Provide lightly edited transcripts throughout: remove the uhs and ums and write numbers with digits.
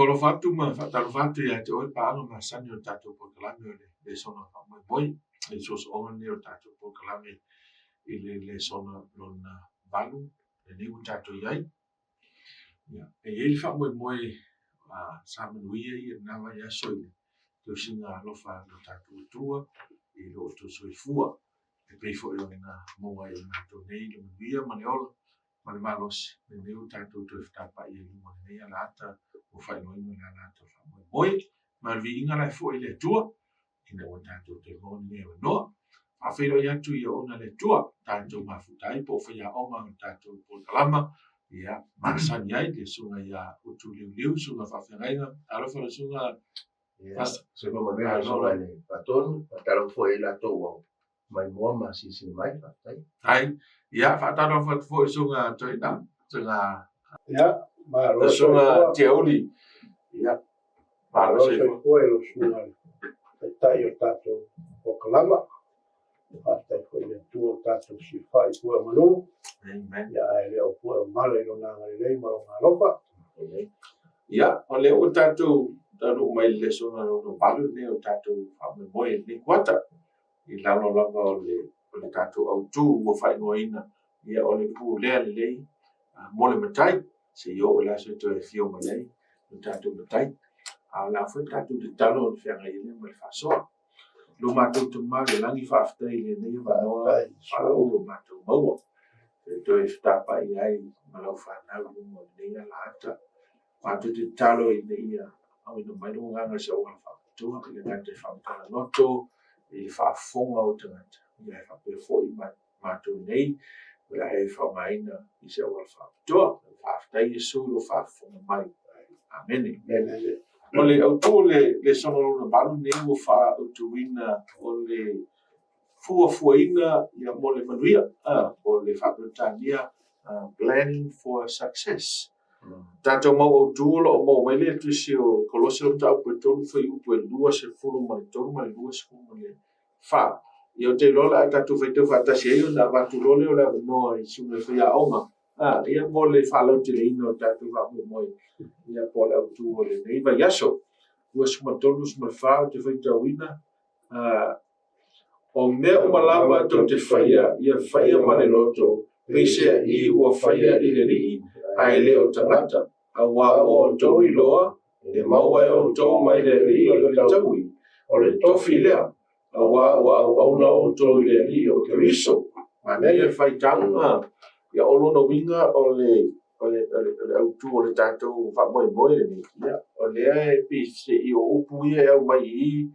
Faatalofa atu ma faatalofa atu ia te oe paaga masani o le tatou polokalame o le lesona faamoemoe i le soosooga lenei o le tatou polokalame i le lesona lona 8 lenei ua tatou i ai. Ia, e i ai le faamoemoe sa manuia ia lena vaiaso i le tausiga alofa a lo tatou Atua i lo outou soifua e pei foi ona maua ai e matou nei le manuia ma le ola ma le malosi, lenei ua tatou toe fetapaai ai i luga o lenei alaata ua faaigoaina o le alaata o le faamoemoe. Ma le viiga la e foi i le Atua, ina ua tatou toe maua lenei avanoa. Faafeiloai atu i auauna a le Atua, tatou mafuta ai po o faiaoga o le tatou polokalama, ia, masani ai le susuga ia Utu Liuliu, susuga faafeagaiga. Talofa le susuga. Ia, soifua manuia lau susuga i le Faatonu, faatalofa foi ia i latou ua maimoa ma silasila mai, faafetai. Ai, ia, faatalofa atu foi i susuga Toeaina, susuga Ia, malo susuga Tiauli. Ia, malo soifua i lau susuga i le Taitai o le tatou polokalama. Faafetai foi i le Atua ua tatou fesilafai i pue o manu. Amen. Ia, ae le o pue o mala i lona agalelei ma lona alofa. Ia, o lea ua tatou taunuu mai i le lesona lona 8 lenei o tatou faamoemoe i lenei kuata i lalo lava o le tatou autu ua faaigoaina, ia, o le pulea lelei mo le matai, seia oo i le aso e toe afio mai ai lo tatou matai. A o le a foi le tatou tatalo o le feagai ai lea ma le faasoa. Lo matou Tama i le lagi, faafetai i lenei avanoa faauu o matou maua e toe fetapaai ai ma lau fanau i luga o lenei alaata. Matou te tatalo ina ia auina mai lou agaga i se auala faapitoa i le gata i faamatala loto i le faafofoga o tagata, ia e faapea foi ma matou nei o le a e faaaogaina i se auala faapitoa. Faafetai Iesu i lou faafofoga mai. Amene. O le autu o le lesona lona 8 lenei ua faaautuina o le fuafuaina ia mo le manuia, o le faa-Peretania planning for success. Tatou mau autu o lo o maua mai le tusi o Kolose o mataupu e 3 fuaiupu e 23 ma le 24. Ia ou te iloa o le a tatou faitau faatasi ai ona avatu loa lea o le avanoa i susuga i faiaoga ia mo le faalauteleina o tatou faamoemoe ia po o le autu o lenei vaiaso. 23, 24 ou te faitauina o mea uma lava tou te faia, ia faia ma le loto, peiseai ua faia i le Alii, ae le o tagata, auā ua outou iloa, e maua e outou mai le Alii o le taui, o le tofi lea, auā ua auauna outou i le Alii o Keriso. Manaia le faitauga, ia o lona uiga o le o le, o le, o le autu o le tatou faamoemoe lenei, ia, o lea e pei se i o upu ia e aumai i i,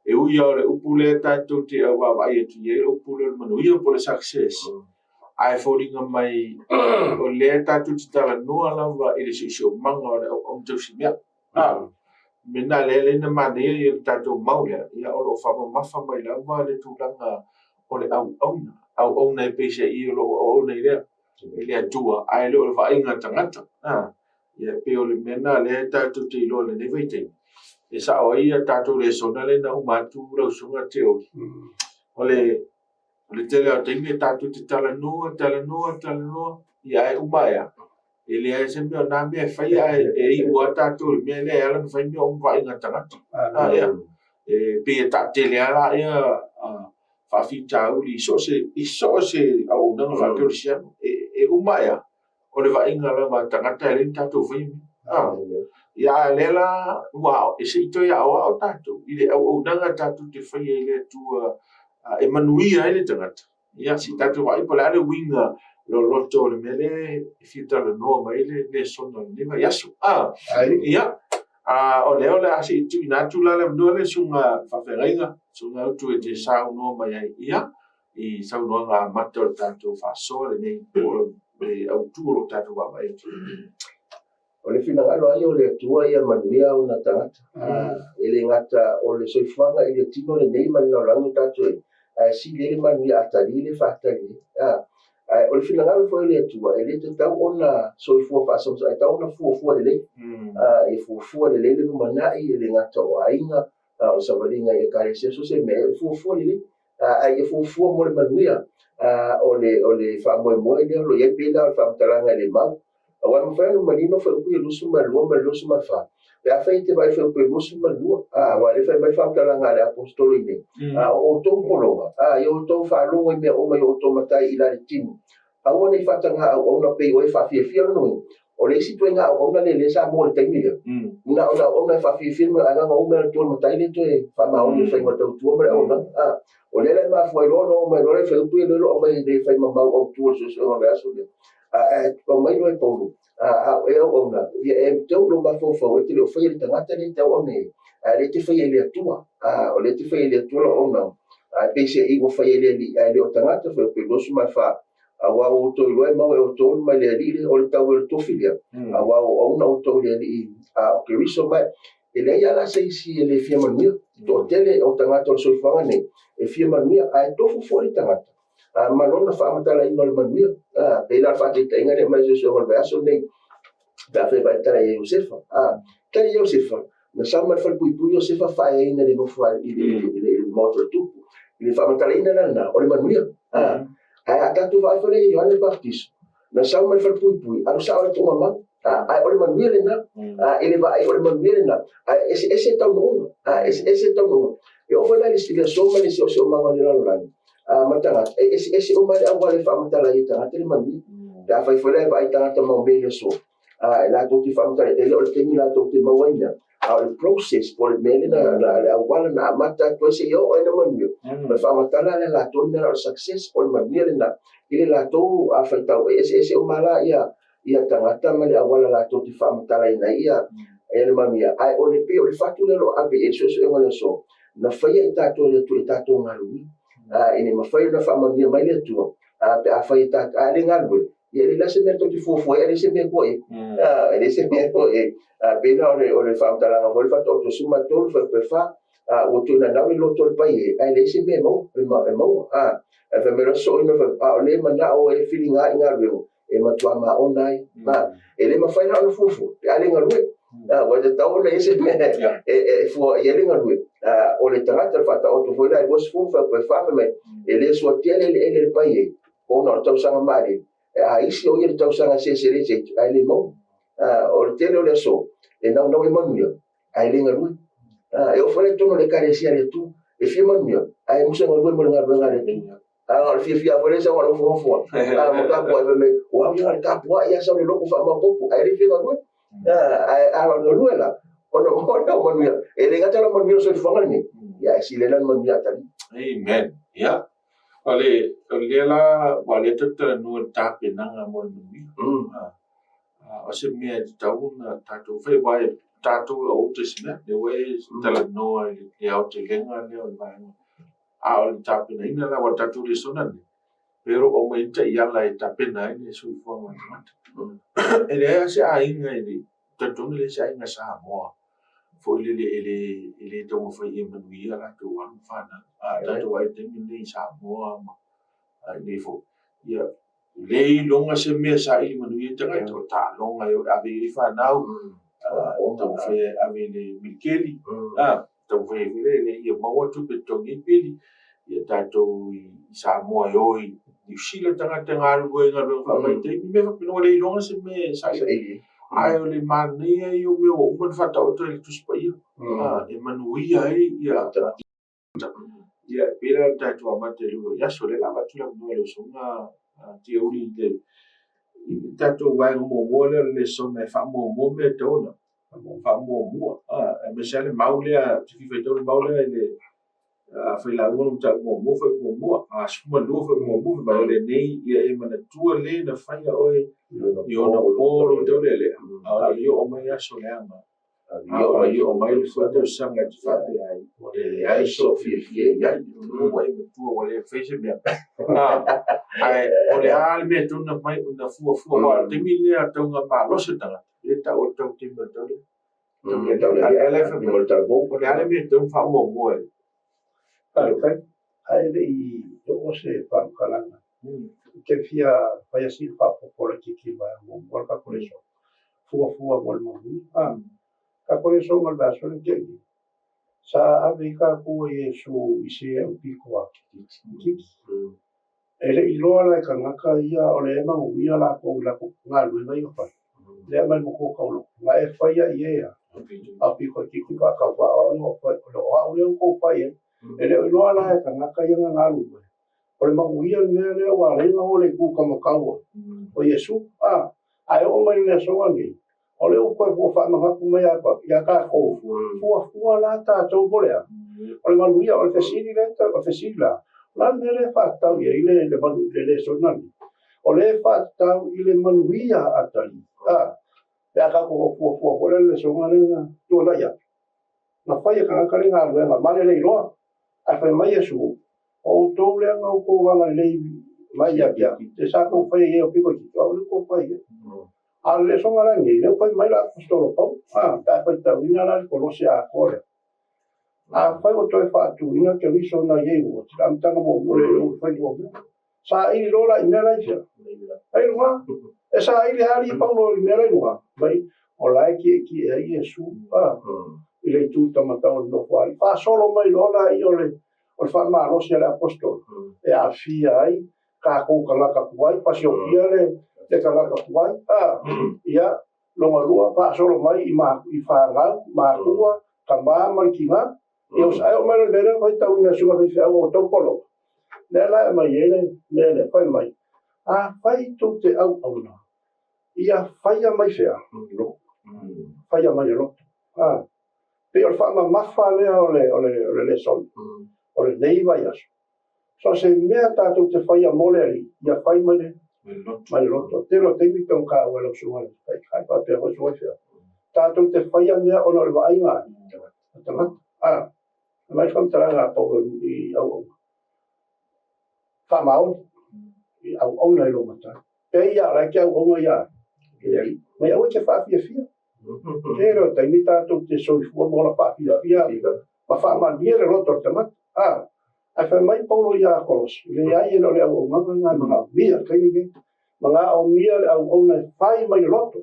e ui lava o le upu lea tatou te auvaavaai atu i ai, o le upu lea o le manuia po o le success, ae foliga mai o lea tatou te talanoa lava i le siosiomaga o le auauna tausimea. Mea na lea lea na manaia ia le tatou mau lea, ia o lo o faamamafa mai lava le tulaga o le auauna. Auauna e peiseai o lo o auauna i lea, i le Atua, ae le o le vaaiga a tagata. Ia e pei o le mea lena lea tatou te iloa i lenei vaitaimi, e sao ai a tatou lesona lea na uma atu lau Susuga Teoli. O le tele lava o taimi e tatou te talanoa, talanoa, talanoa, ia ae uma ea, e leai se mea o na mea e fai ae e iu lava tatou i le mea lea e ala ona fai mea uma vaaiga a tagata. Ia, e pei e taatele lava la ia faafitauli i so o se auaunaga faakerisiano. E uma ea, o le vaaiga lava a tagata e leai ni tatou faia mea. Ia a o lea la ua e se i toe aoao tatou i le auaunaga tatou te faia i le Atua e manuia ai le tagata. Ia se i tatou vaai po o le a le uiga loloto o le mea lea e fia talanoa mai ai le lesona o lenei vaiaso. Ia, o lea o le a se i tuuina atu la le avanoa lea i susuga faafeagaiga, susuga Utu e te saunoa mai ai. Ia, i saunoaga amata o le tatou faasoa lenei po o le autu o lo tatou vaavaai atu. O le finagalo lava ia o le Atua ia manuia ona tagata. E le gata o le soifuaga i le tino lenei ma le lalolagi o tatou i ai, ae sili ai le manuia a tali le faatali ai. Ae o le finagalo foi o le Atua, e le tatau ona soifua faasamasama, e tatau ona fuafua lelei. E fuafua lelei le lumanai, e le gata o aiga, o le savaliga i Ekalesia, so o se mea, e fuafua lelei. Ae ia fuafua mo le manuia. O le faamoemoe lea o lo o i ai, pei la o le faamatalaga i le mau. Aua e mafai ona manino fuaiupu ia 22 ma le 24, pe afai e te vaai i fuaiupu e 22, aua o lea e fai mai le faamatalaga a le Aposetolo i inei, A o outou pologa, ia outou faalogo i mea uma i o outou matai i la le tino, aua ne i faataga auauna pei o e faafiafia. Lona uiga, o le isi ituaiga auauna lea lea sa maua i le taimi lea, na o le auauna e faafiafia le ae na ona o mai lava i tua o le matai lea toe faamaoni i le faiga o le tautua ma le auaunaga. O lea la e mafua ai loa ona oo mai loa le fuaiupu ia lea o lo o aumai nei e fai ma mau autu o le suesuega o le vaiaso lea. Ae aumai loa e Paulo, a o e auauna, ia e teu i lou mafaufau e te le o faia e le tagata lea e te auauna i ai, a o lea e te faia i le Atua. O lea e te faia i le Atua lau auaunaga. Ae peiseai ua faia e le Alii ae le o tagata, fuaiupu 24, aua ua outou iloa e maua e outou mai le Alii le, o le tau e o le tofi lea, aua ua auauna outou i le Alii o Keriso. Ma e leai lava la se isi e le fia manuia. Toatele o tagata o le soifuaga nei e fia manuia, ae tofu foi le tagata ma lona faamatalaina o le manuia. Pei la o le faataitaiga lea mai le suesuega o le vaiaso lenei, pe afai e vaai tala ia Iosefa. Tali ia Iosefa, na sau mai le falepuipui Iosefa faaeaina i le nofo i le maota o le tupu. I le faamatalaina la lena, o le manuia. Ae a tatou vaai foi la ia Ioane Pautiso, na sau mai le falepuipui, alu sao i le tuugamau. Ae o le manuia lena. I le vaai o le manuia lena, ae eseese taunuuga. Eseese taunuuga. E oo foi la i le aso ma le siosiomaga o le lalolagi, ma tagata, e eseese uma le auala e faamatala ai e tagata le manuia. Pe afai foi la e vaai tagata mau mea i le aso, e latou te faamatala, e le o le taimi latou te maua ai mea, a o le process po o le mea lena, le auala na amata atu ai seia oo ai na manuia. O le faamatala lea latou le mea o le success po o le manuia lena i le latou faitau. E eseese uma la ia tagata ma le auala latou te faamatalaina ai ia le manuia. Ae o le pei o le fatu lea o lo o ave i ai le suesuega o le aso, na faia i tatou e le Atua e tatou galulue. Ina ia mafai ona faamanuia mai le Atua, pe afai e tatou, a le galulue, ia e leai la se mea tou te fuafua ai, ae leai se mea e tua i ai. E leai se mea e tua i ai. Pei la o le faamatalaga foi le Faataoto 13, fuaiupu e 4, ua tuunanau le loto o le paia, ae leai se mea e maua. E maua. Ae fai mai loa soina, a o lea e manao e filiga i galuega, e matua maona ai. E le mafai la ona fuafua pe a le galue. Ua tatau ona i ai se mea e fua i ai le galue. O le tagata, le Faataoto foi la e 20, fuaiupu e 4, fai mai, e le suatia le eleele e le pai ai, ona o le tausaga malilie, e a isi o ia le tausaga sese le isi ae le maua. O le tele o le aso, e naunau e manuia, ae le galue. E oo foi la i totonu o le Ekalesia a le Atua, e fia manuia, ae musa galue mo le galuega a le Atua. A o le fiafia foi lea sau a nofonofo a ma tapuai fai mai, ua au ia le tapuai ia sau le loto faamaopoopo, ae le fia galue. Ae a galue la, ona maua lea o manuia. E le gata la manuia o le soifuaga lenei, ia ae sili ai la le manuia atalii. Amen. Ia, o lea la, ua lea tatou talanoa i le tapenaga mo le manuia. O se mea e tatau ona tatou fai, aua e tatou e outa i se mea, lea ua e talanoa i le aotelega lea o le vaega. A o le tapenaina la, aua o le tatou lesona lenei, e o lo o aumai ai taiala e tapena ai le soifuaga o le tagata. E leai lava se aiga e le, talitonu e leai se aiga Samoa foi lele e le taumafai ia manuia latou alo ma fanau. A tatou vaai i le taimi lenei i Samoa ma i inei foi, ia, le iloga se mea e saili manuia ai tagata, o taaloga e o e ave i ai fanau, taumafai e ave i le militeli, taumafai ai foi lele ia maua tupe e totogi ai pili, ia tatou i Samoa e o i Niu Sila tagata e galulue i galuega faavaitaimi, mea faapena, ua le iloga se mea e saili. Ae o le manaia ia o mea ua uma ona faataoto e le Tusi Paia, e manuia ai ia Ia, e pei la o le tatou amata i le vaiaso, lea o le a avatu le avanoa i lau Susuga Tieuli i le tatou vaega muamua lea o le lesona e faamuamua mea e tatau ona faamuamua. Aemaise lava le mau lea, ou te fia faitau le mau lea i le failauga o le mataupu muamua, fuaiupu muamua, 12 fuaiupu muamua, fai mai o lenei, ia e manatua le na faia oe i ona po lou taulealea, a o le i oo mai aso leaga. A o mai le fua tausaga e te faapea ai, e leai sou fiafia i ai, ua e matua ua le mafai se mea. Ae o le a le mea tonu na mai na fuafua, aua o le taimi lea tauga malosi le tagata, e tau o le tau taimi o le tau lea. Ae la e fai mai, o le a le mea tonu faamuamua e. Faafetai. Ae le i oo se faamatalaga, ou te fia fai sina faaopoopo laitiiti i vaega muamua o le tatou lesona, fuafua mo le manuia. Tatou lesona o le vaiaso lea na tea nei, sa ave ai tatou e Iesu i se aupito a itiiti. E le i iloa la e tagata ia o lea e manuia latou i latou galuega ia na fai. Lea mai le matua tauloko, na e faia i e a, a piko itiiti faatauvaa o au o fai, o au lea ua tou fai ai. E le o iloa la e tagata ia na galulue, o le manuia le mea lea ua ala ai ona o le itu taumatau o Iesu. A, ae oo mai i le asoga nei, o lea ua toe faamanatu mai ia tatou, fuafua la tatou po o le a? O le manuia, o le fesili lea, o le fesili la, o le a le mea lea e faatatau i ai le lesona lenei? O lea e faatatau i le manuia a Tali. A, pe a tatou fuafua foi la le lesona lea na tuanai atu, na fai e tagata le galuega ma le le iloa, ae fai mai Iesu, o outou lea na outou agalelei mai ia te au, te sa tou faia i ai o pito itiiti, o au lea ua tou fai i ai. A o le lesona la lenei, lea ua fai mai le aposetolo Paulo, a, pe a faitauina la le Kolose atoa lea. Afai ua toe faatuina Keriso na i ai ua i le amataga muamua le ua fai muamua. Saili loa la i mea la i fea? La i luga. E saili lava alii Paulo i mea la i luga. Mai, o la e tietie ai Iesu a, i le itu taumatau o le nofoalii. Faasolo mai loa la i o le o le faamalosi a le aposetolo e aafia ai tatou tagata tuai, pasiotia le tagata tuai, a, ia, Lona lua, faasolo mai i ma, i fanau, matua, tama ma le tina. Ia ae oo mai loa i le mea lea ua faitauina e susuga faifeau o outou pologa. Lea la e aumai ai le mea lea, fai mai, Afai tou te auauna, ia faia mai fea? Faia mai le loto. A, pei o le faamamafa lea o le, o le, o le lesona o lenei vaiaso. So o se mea tatou te faia mo le Alii, ia fai mai le, mai le loto. Tele o taimi pei ona taua e lau susuga i le Taitai faapea foi susuga i feau. Tatou te faia mea ona o le vaaiga a tagata. A, aumai le faamatalaga a Paulo i auauna. Faamaoni i auauna i lou matai. Pei lava o la e te auauna ia i le Alii. Mai aua e te faafiafia. Tele o taimi tatou te soifua ma ola faafiafia ma faamalie le loto o le tagata. A, ae fai mai Paulo iā Kolosi, leai e le o le auaunaga lena e manaomia i le taimi lenei. Manaomia le auauna e fai mai le loto.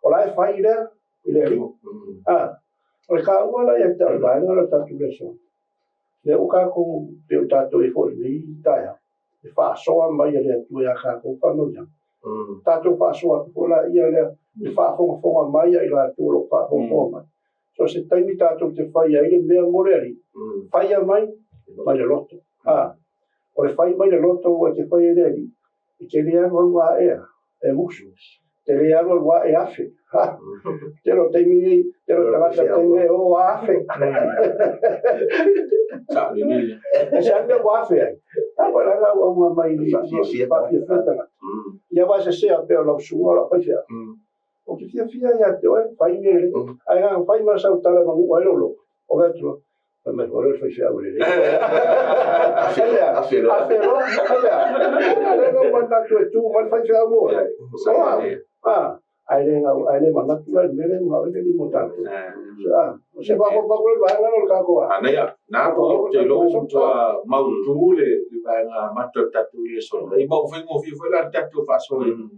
O la e fai lea i le Alii. A, o le taua la ia te au i le vaega lea o le tatou lesona, lea ua tatou, pei o tatou i ai foi i lenei taeao, e faasoa mai e le Atua ia tatou faamanuiaga. Tatou faasoa atu foi laia lea i le faafogafoga mai a i latou o lo o faafogafoga mai. So se taimi tatou te faia ai le mea mo le Alii, faia mai mai le loto. A, o le fai mai le loto ua e te faia i le Alii, e te le alualu ae e musu, te le alualu ae afe. Ha! Tele o taimi nei, tele o tagata taimi nei, o afe. E se mea ua afe ai. A ua la auauna mai i faafiafia tagata. Ia aua e sese a pei o lau susuga o lau faifeau. Ou te fiafia ia te oe, fai mea lelei. Ae na ona fai ma sau tala e manua ai lou loto. O fai atu loa, fai mai foi lea o le faifeau e lelei. Afe loa, afe loa. Afe loa, afe a. Lea na ou manatu e tu mai le faifeau mo oe. A, ae le gau, ae le manatu la i le mea lea e manao ai le alii mo tatou. A, o se faaopoopo atu le vaega lea o le tatou a. Manaia, na ou te iloa ua matua mautu le vaega amata o le tatou lesona. Ia ma ua faigofie foi la le tatou faasoaina.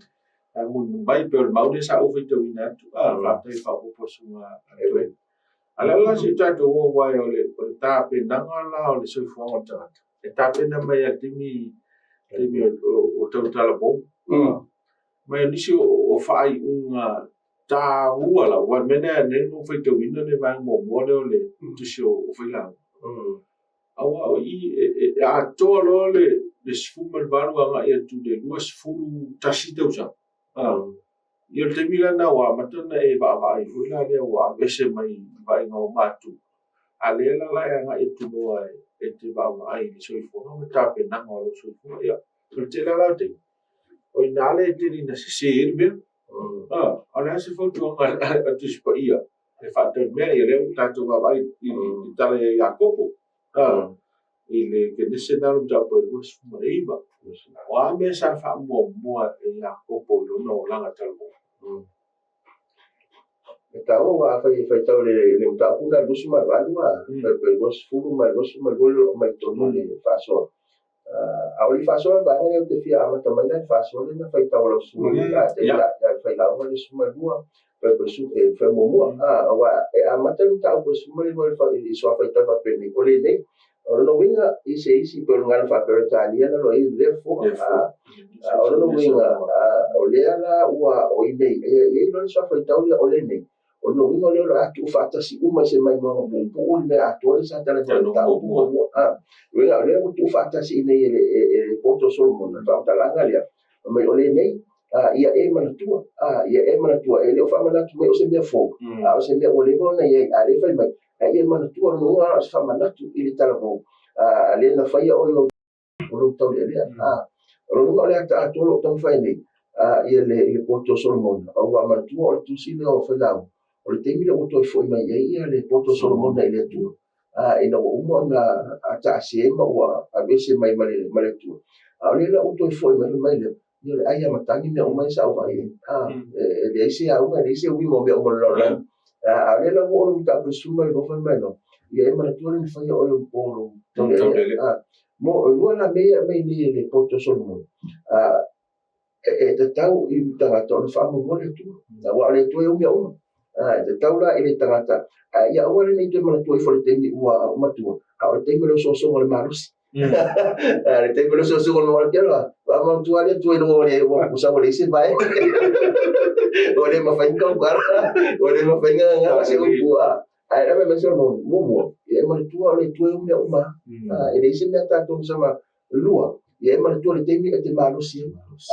Ae mulimuli mai pei o le mau lea sa ou faitauina atu, a, faafetai faaopoopo susuga a Toeaina. A o le ala la se i tatou oo aua o le tapenaga la o le soifuaga o le tagata, e tapena mai lava i le taimi o tautalavou. Ma o nisi o faaiuga taua lava, aua o le mea lea na ou faitauina le vaega muamua lea o le tusi o Failauga. Aua o i e atoa loa le 18 agai atu i le 21 tausaga. Ia o le taimi la lena ua amata ona e vaavaai foi la lea ua aveese mai i vaaiga o matua, a lea la la e agai atu loa e te vaavaai i le soifuaga ma tapenaga o lou soifua. Ia, o le tele lava la o taimi, o i ina lea e tele ina sese ai le mea. O le a se fautuaga a Tusi Paia e faatau mea? Ia lea ua tatou vaavaai i le tala ia Iakopo, i le Kenese na lo mataupu e 29. O a mea sa faamuamua e Iakopo i lona olaga talavou? E taua aua afai e faitau i le mataupu lena 28 a, pe 20 ma le 22 o lo o mai totonu o le faasoa. A o le faasoa le vaega lea ou te fia amata mai la i le faasoa lea na faitau a lau susuga i le Taitai Failauga le 12 pe fai muamua. Aua e amata le mataupu e 12 i suafa faitau faapenei, o lenei. O lona uiga i se isi pei o le gagana faa-Peretania na loa ai therefore, o lona uiga o lea la ua o i nei, e i ai loa le suafa faitau lea o lenei, o lona uiga o lea o le a tuufaatasi uma i se maimoaga puupuu le mea atoa lea sa talanoa i le mataupu muamua. Uiga o lea ua tuufaatasi i nei e le poto o Solomona le faamatalaga lea, fai mai o lenei, ia e manatua, ia e manatua, e le o faamanatu mai o se mea fou, a o se mea ua leva ona i ai, a o lea e fai mai, ae ia manatua lona uiga o se faamanatu i le talavou, lea na faia oe o lou taulealea. O lona uiga o le ata atoa o lo o taumafai nei ia le poto o Solomona, ua manatua o le tusi lea o Failau, o le taimi lea ua toe foi mai ai ia le poto o Solomona i le Atua, ina ua uma ona taase ma ua aveese mai ma le Atua. A o lea la ua toe foi mai, fai mai lea, ia o le ai a matagi mea uma ia sa ou vaai ai. E leai se auga, e leai se uiga o mea uma o le lalolagi. A o lea la ua oo le mataupu i le 12, fai mai loa, ia e manatua le na faia oe o lou taulealea. Mo, e lua la mea ia e aumai nei e le poto o Solomona. E tatau i le tagata ona faamuamua le Atua. Aua o le Atua e ou mea uma. E tatau la i le tagata, ia aua le ne i toe manatua ifo i le taimi ua matua, a o le taimi o le osoosoga o le malosi. Le taimi o le osoosoga o le malosi, faamanatua le Atua i lou le ua sau ua leai se vae. Ua le mafai ona tautala, ua le mafai ona gagana se upu. Ae ave mai Solomona, muamua, ia e manatua o le Atua e ou mea uma. E leai se mea tatou sama lua, ia e manatua le taimi e te malosi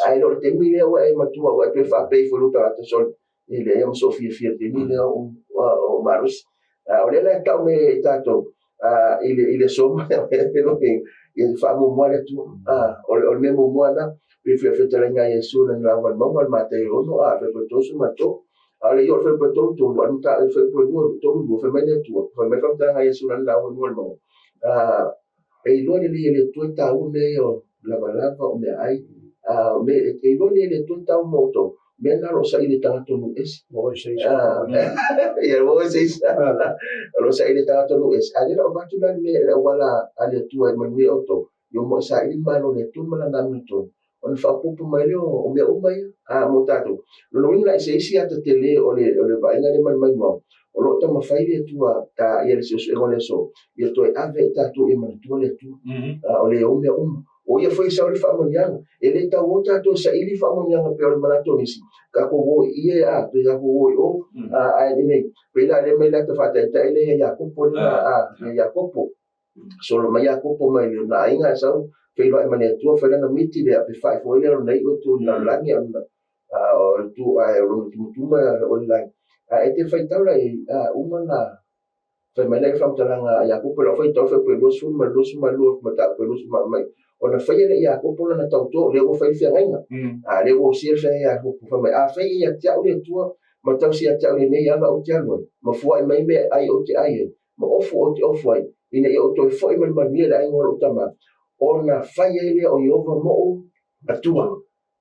ai. Ae le o le taimi lea ua e matua ua e toe faapea ifo i lou tagata sole, e leai ma sou fiafia i le taimi lea o malosi. O lea la e tau mai e tatou i le aso ma ia faamuamua le Atua. O le mea muamua lena, pei foi o le fetalaiga a Iesu i lana lauga i le mauga, o le Matai 6, 33. A o le i oo i le fuaiupu 33, a o le fuaiupu 2, 32, fai mai le Atua, fai mai le faamatalaga a Iesu i lana lauga i luga o le mauga, e iloa lelei e le Atua e taua mea ia o lavalava, o meaai, e iloa lelei e le Atua e taua mo outou, mea na o lo o saili e tagata o nuu ese. Ia, o se isi. O lo o saili e tagata o nuu ese. A o lea o le a ou avatu la le mea, le auala a le Atua e manuia outou, ia mo e saili le Malo o le Atua ma lana amiotonu, ona faaopoopo mai lea o mea uma ia mo tatou. Lona uiga la, i se isi ata tele o le vaaiga lea ma le maimoa, o lo o taumafai le Atua ia le suesuega o le aso, ia toe ave i tatou ia manatua le Atua, o le ou mea uma. O ia foi e sau le faamanuiaga. E le tau o tatou e saili faamanuiaga pei o le manatu o nisi, tatou o i i e, pe tatou o i o, ae nei, pei la lea mai le ata faataitai lea ia Iakopo lea, ia Iakopo. Solo mai Iakopo mai lona aiga e sau feiloai ma le Atua, fai lana miti lea, pe fai foi lea o lona iu e tu i le lalolagi, o le tu ae o lona tumatuma o le lagi. A e te faitau la i ai, uma na fai mai la i le faamatalaga a Iakopo, lau faitau fai pe 20 ma le 22 mataupu e 20 mai, ona faia lea e Iakopo lana tauto, lea ua fai le feagaiga. A lea ua osia le feagaiga a Iakopo, fai mai, afai e ia te au le Atua, ma tausi ia te au lenei ala ou te alu ai, ma fuai mai mea e ai ou te ai ai, ma ofu ou te ofu ai, ina ia ou toe foi ma le manuia i le aiga o lou tama, ona fai ai lea o Ieova moʻu Atua.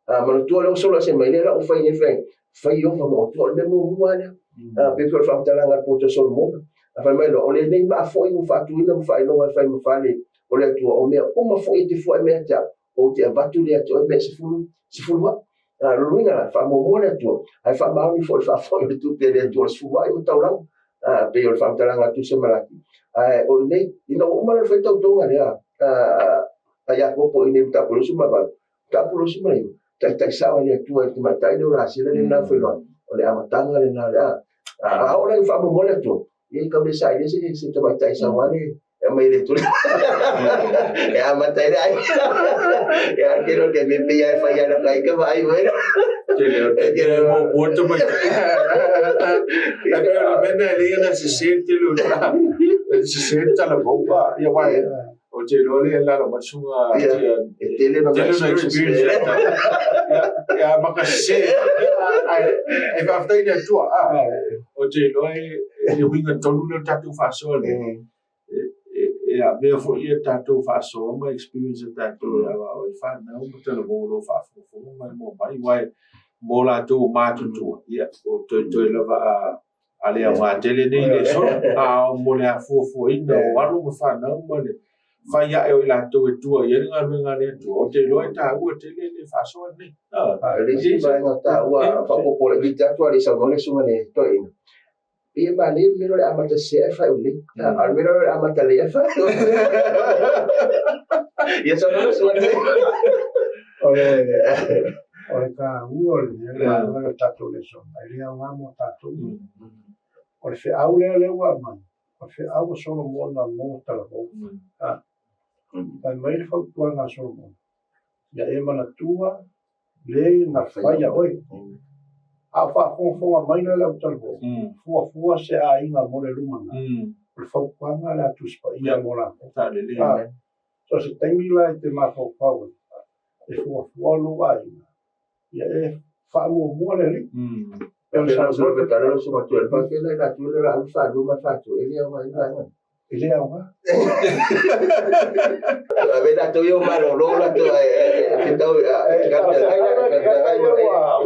A manatua lea ua solo ese mai lea la ua fai nei fai, fai Ieova moʻu Atua. O le mea muamua lava lea. A pei foi o le faamatalaga a le poto Solomona. A fai mai loa, o lenei maa foi ua faatuina ma faailoga e fai ma fale o le Atua, o mea uma foi e te fua'i mai ia te au, ou te avatu lea ia te oe mea e sefulu, sefulu aʻu. A lona uiga la, faamuamua le Atua, ae faamaoni foi le faafoi o le tupe a le Atua o le sefulu aʻi ma taulaga. A pei o le faamatalaga a Tusa ma Laki. Ae o i nei, ina ua uma ona fai tautoga lea a Iakopo i nei mataupu e 28, mataupu 29, taitai sao ai le Atua i le tamaitai lea o Rasela lea na feiloai. O le amataga lena lea. A oo la ina faamuamua le Atua, ia tau le sailia se tamaitai sau lava le e aumai e le Atua. E amata ai le ai. Ia ke lo ke me pe ia e fai ana kai ka vaai mai. Tele o te muamua tamaitai. Ae pei o le mea lena e leai ona sese le tele o tala. E sese le talavou. Ia aua ou te iloa lea e lalo mai le susuga Tia. E tele lona experience. Ia maka sese. Ae e faafetai i le Atua. Ou te iloa e uiga tonu lea o le tatou faasoa lea. E avea foi ia tatou faasoa ma experience a tatou e aoao ai fanau ma talavou o lo o faafogafoga ma maua mai. Aua mo latou o matutua, ia, o toetoe lava a le aoga tele nei le solo, a o mo le afuafuaina o alo ma fanau ma le fai ae o i latou e tua i ai le galuega a le Atua, ou te iloa e taua tele le faasoa lenei. O le isi vaega taua faaopoopo laitiiti atu a le i saunoa le susuga i le toeaina. Pei e manaia le mea lea o le amata sese ae faaiu lelei. A o le mea lea o le amata lelei ae faaiu. Ia saunoa lau susuga. O le taua o le mea lea o le tatou lesona, e le aoga mo tatou. O le feau lea lea ua aumai, o le feau a Solomona mo talavou. Fai mai le fautuaga a Solomona, Ia e manatua le na faia oe. A o faafogafoga mai la le au talavou, fuafua se aiga mo le lumanai, o le fautuaga lea a Tusi Paia mo latou. So o se taimi la e te mafaufau ai e fuafua lou aiga, ia e faamuamua le Alii. E le aoga. Ave latou ia malolo latou fetau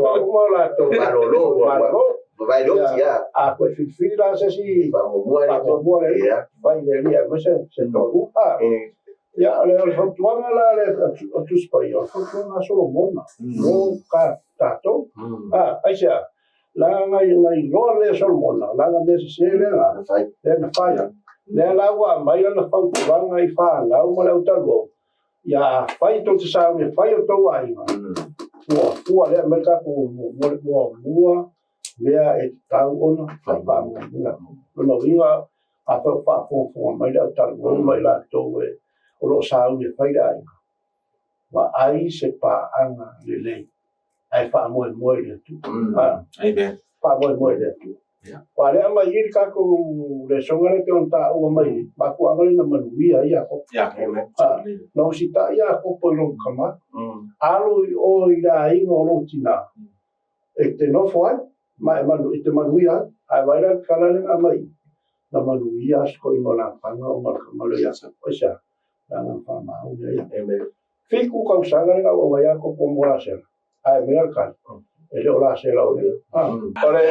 ua uma latou malolo malolo vai loti a. A koe filifili la se isi faamuamua le Alii, fai le Alii aemaise se toalua. Ia, o le fautuaga la le a Tusi Paia, o le fautuaga a Solomona mo ka tatou. Aisea? Leaga na iloa lea e Solomona, leaga mea sese lea lea na fai. Lea la ua aumai lana fautuaga i fanau ma le au taluau, ia afai tou te sauni e fai o tou aiga, fuafua lea aumai le tatou muamua mea e tatau ona faamuamua. Lona uiga, afai o faafogafoga mai le au talavou ma i latou e o lo o sauni e fai le aiga, vaai se paaga lelei ae faamoemoe i le Atua. Amen. Faamoemoe i le Atua. Aua o lea e aumai i i le tatou lesona lea e pei ona taua mai nei, mafuaaga lea na manuia ai Iakopo. Na usitai Iakopo i lona tama, alu i o i le aiga o lou tina, e te nofo ai ma e manu, e te manuia ai. Ae vaai la i le tala lea na aumai i i, na manuia lava si toeaina o Lapana ona o le tama lea o Iakopo. Aisea? Leaga na faamaoni ai Iakopo. 7 tausaga lea na auauna ai Iakopo mo Lasela, ae aumai le tali, e le o Lasela o lea. O le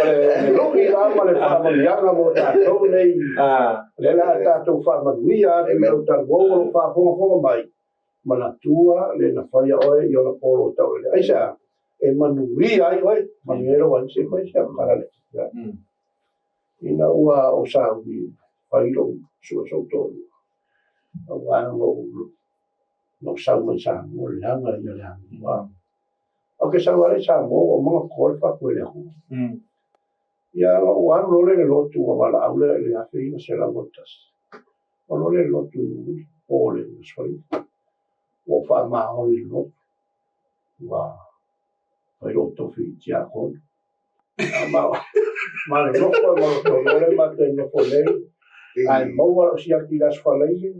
lui la ma le faamanuiaga mo tatou nei, lea la a tatou faamanuia atu i lau taluou o lo o faafogafoga mai, manatua le na faia oe i ona polo taulelea. Aisea? E manuia ai oe, manuia ai lou aiga. Se i fai se tala le. Ina ua ou sauni fai lou sue sou toalua, aua na ou sau mai Samoa, leaga ia le aganuu. Ou te sau lava i Samoa ua uma ona to le fatu e le Atua. Ia na ou alu loa lea i le lotu ua valaau lea i le 1981. Ou alu loa lea i le lotu i Nuuuli, po o le Aso Faraile. Ua ou faamaoni i le lotu, ua fai lou tofi tiakono. Ma le nofo ai ma lou toalua lea matou te nofo nei, ae maua lau siaki i le Aso Faraile,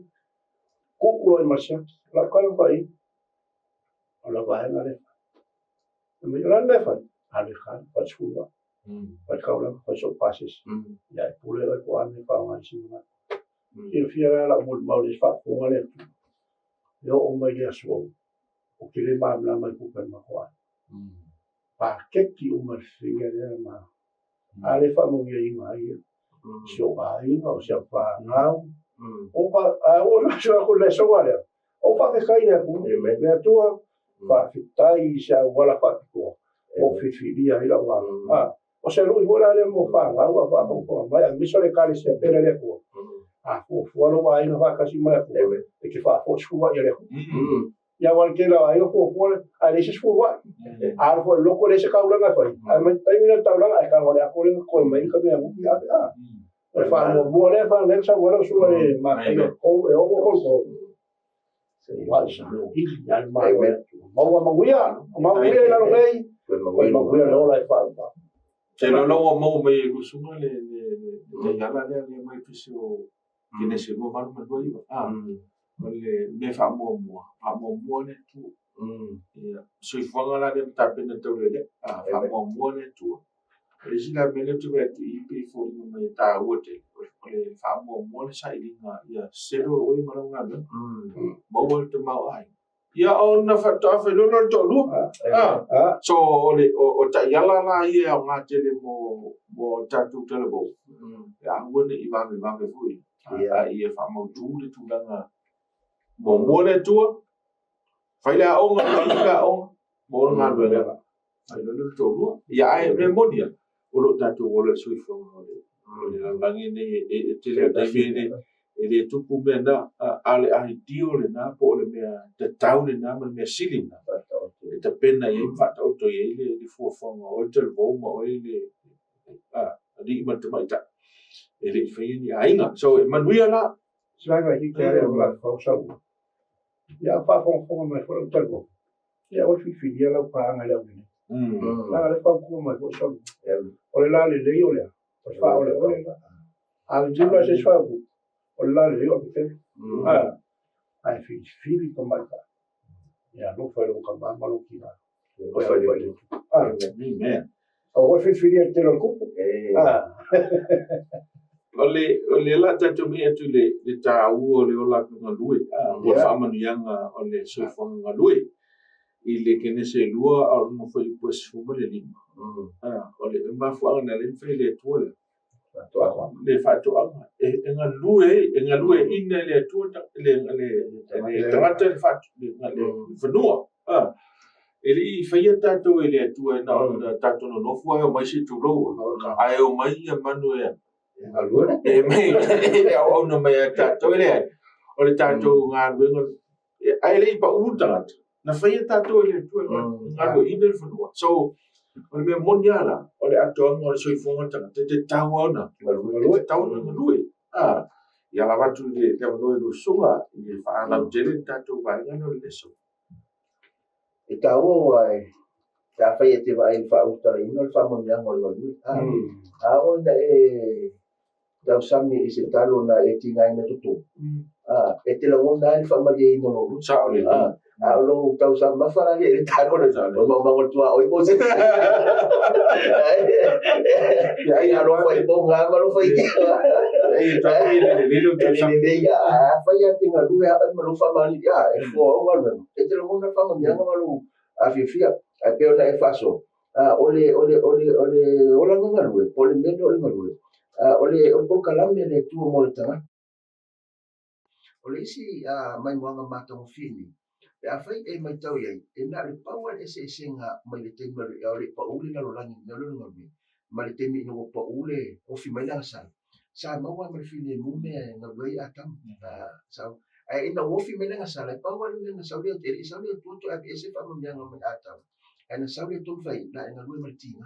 tuu loa i ma le siaki. O lau tala fai, o lau vaega lea. Fai mai, o le a le mea e fai? Alu e kala, fai 10 vaa. Fai le taulaga, fai sou pasese. Ia e pule oe po o a mea e faaaoga ai sina vaega. Silafia la lau molimau i le isi faafofoga lea Atua. E oo mai le aso ou te le malamalama i tupe a le matou aiga. Paketi uma le fia lea ma a le faamanuiaina ai ia si ou aiga, o si au fanau. Ou fa a ua atu le lesoga lea, ou faafetai i le Atua. Le Atua, faafetai i se auala faapitoa ua ou filifilia ai lau galuega. O se lui foi la lea mo fanau a faafogafoga mai, aemaise o le Ekalesia pele a le Atua. A fuafua lou aiga faatasi ma le Atua, e te faafoe sefuluai e le Atua. Ia aua o le tele o aiga fuafua le, ae leai se sefuluai. A alu foi i le lotu e leai se taulaga e fai. Ae mai taimi lea o le taulaga, ae tago le ato lea na totoe mai ka mea muki ave a. O le faamuamua lea fa lea na sau ai lau susuga i le Mataio 3 e 6 3 3. Ua sa ili ia le Malo o le Atua. Maua manuia, manuia i lalo nei, manuia le ola e faauma. Te iloa la ua maua mai e lou susuga le taiala lea lea mai Efeso Kenese 2 8 ma 2 9. O le mea faamuamua, faamuamua le Atua. Ia, soifuaga la lea ma tapena tau le Alii, faamuamua le Atua. O le isi la mea lea ou te vaai atu i i pei e foliga mai e taua tele, o le faamuamua le sailiga ia settle oe ma lau galuega, maua le tamaoaiga. Ia ona faatoa fai loa lea o le toalua. So o le o taiala la ia e aoga tele mo tatou talavou, e aua ne i vavevave foi, a ia faamautu le tulaga muamua le Atua, fai le aoga, fai le aoga, maua le galuega, fai loa lea o le toalua. Ia ae o le mea moni lava, o lo o tatou ola i le soifuaga o le O le lalolagi lenei e tele o taimi e le tupu mea na, a o le ideal lena po o le mea tatau lena ma le mea sili lena e tapena i ai ma faataoto i ai le fuafuaga o oe Talavou ma oe le alii ma le tamaitai e le i faia ni aiga. So e manuia la. Se vaega itiiti lava lea o la fau sau. Ia a faafogafoga mai foi lau Talavou, ia aua le filifilia lau paaga i le aulenei. Leaga o lea e fautua mai foi Solomon. O le lalelei o le a? O le faaoleole la. A liliu la i se isi faaupuga, o le lalelei o le pepelo. Ae filifili tamaitai. Ia alofa i lou tama ma lou tina. Alofa i le Atua. Amen. Aua foi filifilia i le tele o le tupe. O le o le la tatou me'i atu i le taua o le ola galue, po o le faamanuiaga o le soifuaga galue i le Kenese 2 a o luga foi i 15. O le mafuaaga na ala ai ona fai e le Atua le le faatoaga e galue ai, e galueaiina e le Atua le tagata le fanua. E le i faia tatou e le Atua e na ona tatou nonofo ae omai se i tulou, ae omai ia manu e e auauna mai ia tatou. E leai, o le tatou galuega, ae le i pau le tagata, na faia tatou e le Atua e galueaiina le fanua. So, o le mea moni lava la, o le atoaga o le soifuaga o le tagata, e tatau lava ona galue. Ia lava atu le avanoa i lau susuga i le faalautele le tatou vaega lea o le leso. E taua aua pe afai e te vaai i le faaulutalaina o le faamanuiaga o le galue. A oo ina e tausami i se talo na e tigaina totonu, e te lagona ai le faamalieina o lou loto. Sao lelei. A o lou tausamafa la lea i le talo, o le maumaga o le tuaoi po o se Ai alofa i poga ma alofa i lelei. Afai lava e te galue lava oe ma lou faamaoni, e fua au galuega, e te lagona le faamanuiaga ma lou afiafia. Ae pei ona e faasoa, o le olaga galue, po o le mea lea o le galue, o le polokalame a le Atua mo le tagata. O le isi maimoaga matagofie nei, pe afai e matau i ai, e na o le pau lava le eseesega mai le taimi a o le i pau le lalolagi i le mea lea o le galue, ma le taimi ina ua pau le ofi mai le agasala, sa maua lava ma le filemu mea e galue ai Atamu. Ae ina ua ofi mai le agasala, e pau lava le mea na sau le, e le i sau le Atua toe aveese faamanuiaga mai Atamu, ae na sau le Atua ma fai ai, na e galue ma le tiga.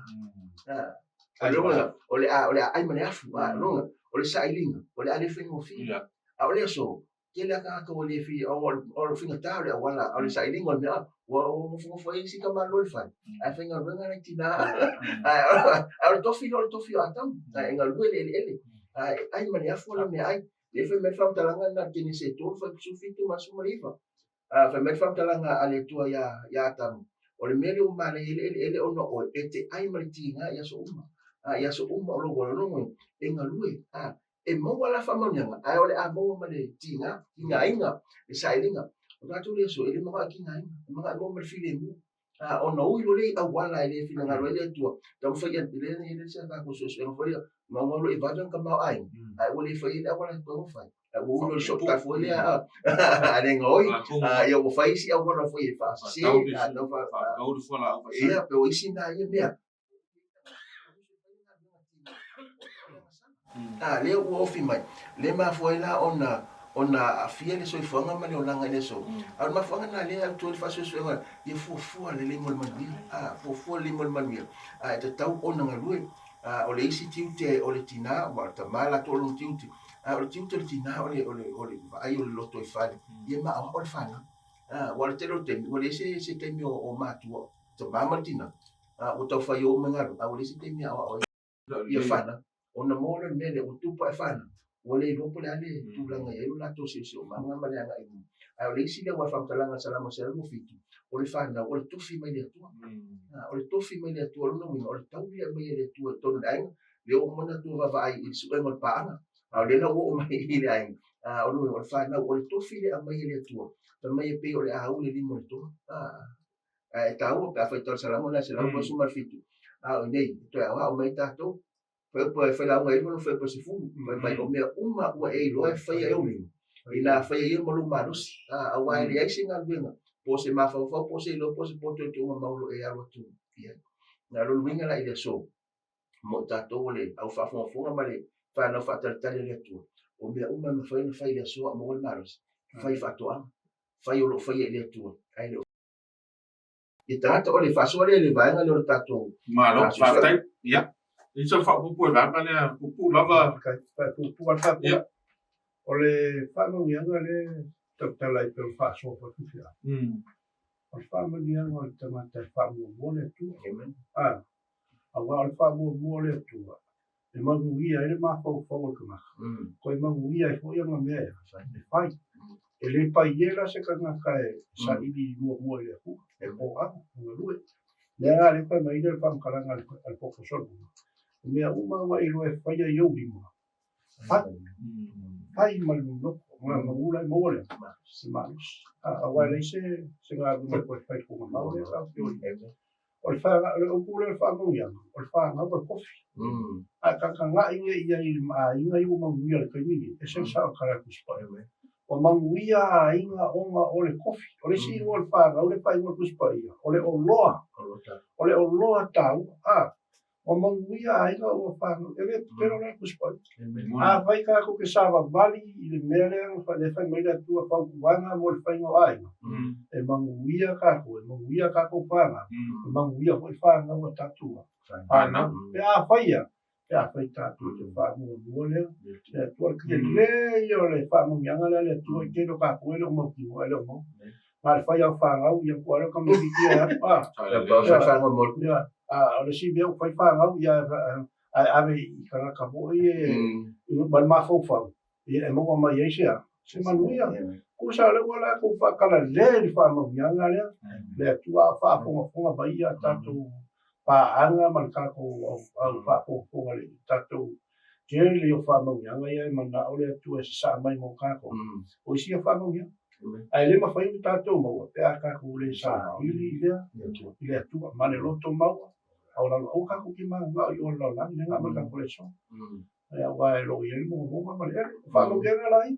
O le a ai ma le afu, o le sailiga, o le a le faigofie. A o le aso, tele lava tagata ua le fia, o le faigata o le auala, o le sailiga o le mea, ua nofonofo ai isi tamaloa i le fale, ae faigaluega nai tina. Ae o le tofi lea o le tofi o Atamu, e galue i le eleele, ae ai ma le afu ana meaai. Lea fai mai le faamatalaga lena a Kenese 3, 17 ma 19. Fai mai le faamatalaga a le Atua iā Atamu, O le mea lea ua manaia ai le eleele ona o oe, e te ai ma le tiga i aso uma, i aso uma o lou ola. Lona uiga, e galue, e maua la faamanuiaga, ae o le a maua ma le tiga, tigaina, le sailiga. O tatou le aso, e le manao e tigaina, e manao e maua ma le filemu. Ona ui loa lea i auala e le finagalo ai le Atua, taumafai ia, e le se tatou suesuega foi lea, gaugau loa i vave ona tamaoaiga, ae ua le faia ai le auala e tatau ona fai. Ae ua ui loa i le shortcut foi lea, a le gaoi, ia ua fai isi auala foi e faasese, ia, pe o isi na ia mea. A lea ua ofi mai, le mafua ai la ona ona aafia le soifuaga ma le olaga i le aso. A o le mafuaaga lena lea e autu ai le faasuesuega ia fuafua lelei mo le manuia. A, fuafua lelei mo le manuia, a e tatau ona galue. A, o le isi tiute o le tina, aua o le tama latou o lona tiute, a o le tiute o le tina o le o le o le vaai o le lotoifale, ia maoao le fanau. A, aua o le tele o taimi, ua leai se se taimi o o matua, tama ma le tina, a ua tau fai uma galuega, a ua leai se taimi e aoao ai ia fanau. Ona maua lea o le mea lea, ua tupu ae fanau, ua le iloa po o le a le tulaga e i ai lo latou siosiomaga ma le agai i luma. Ae o le isi lea aua o le faamatalaga a Salamo 127, o le fanau, o le tofi mai le Atua. O le tofi mai le Atua, o lona uiga, o le tauli e aumai e le Atua i totonu o le aiga, lea ua uma ona tua vaavaai i le suega o le paaga, a o lea la ua oo mai i le aiga, o lona uiga, o le fanau, o le tofi lea e aumai e le Atua, fai mai e pei o le auli i lima o le toa. Ae taua pe a faitau le Salamo lena 127, a o inei, e toe aoao mai ai tatou. Fai upu e failauga ai ona fai upu e sefulu. Fai mai, o mea uma ua e iloa e faia e ou lima, inā faia ia ma lou malosi, aua e leai se galuega, po o se mafaufau, po o se iloa, po o se poto i tuuga mau o lo o e alu atu i ai. Na o lona uiga la i le aso, Mo i tatou o le au faafogafoga ma le fanau faatalitali a le Atua, o mea uma e mafai ona fai i le aso a o maua le malosi, fai faatoaga, fai o lo o faia i le Atua, ae le o i tagata. O le faasoa lea i le vaega lea o le tatou Malo, faafetai. Ia, i se faaopoopo i le vaega lea, puupuu lava. Puupuu lava le faaopoopo. O le faamanuiaga lea e tautala ai pei o le faasoa foi faifeau, o le faamanuiaga o le tagata e faamuamua le Atua. A, aua o le faamuamua o le Atua e manuia ai le mafaufau o le tagata, toe manuia ai foi ana mea e fai. E le paie la se tagata e saili muamua i le Atua, e toaga, e galue. Lea la lea fai mai le faamatalaga a le Popo Solomona, o mea uma ua e iloa e faia i ou lima, fai, fai ma le loto, ma magula e maua lea, se malosi. Aua e leai se galuega e toe fai i le tuugamau lea sa feoai. O le o le upu lea o le faamanuiaga, o le fanau o le kofi. A e tagatagai nei i ai i aiga ia ua manuia i le taimi lenei, e ese le sao o le tala a le Tusi Paia. Ua manuia aiga ona o le kofi. O le isi igoa o le fanau lea e faaigoa e le Tusi Paia, o le oloa. O le oloa taua. A, ua manuia aiga ua fanau. E le pepelo la le Tusi Paia. Afai tatou te savavali i le mea lea na fai mai le Atua fautuaga mo le faiga o aiga, e manuia tatou, e manuia tatou fanau, e manuia foi fanau a tatou fanau. Pe afai ia, pe afai tatou te faamuamua lea, le Atua, le tele ia o le faamanuiaga lea a le Atua i tele o tatou e le o mautinoa, e le o maua. Na o le fai lava o fanau, ia matua lea o tamaitiiti e alu, a. O le isi mea ua fai fanau, ia ae ave i tagata foi e ma le mafaufau e maua mai ai se a se manuia. Tusa o lea ua latou faatalalē i le faamanuiaga lea, le Atua a o faafogafoga mai ia tatou paaga ma le tatou au faafogafoga i le tatou tele o faamanuiaga ia e manao le Atua e sasaa mai mo tatou. O isi ia faamanuiaga. Ae le mafai ona tatou maua pe a tatou le saili i le Atua ma le loto maua. Aua aua tatou te mananao i o le lalolagi, lea na aumai le tatou lesona. Aua e lo o i ai le mogomoga ma le ele. O faamanuiaga la ia.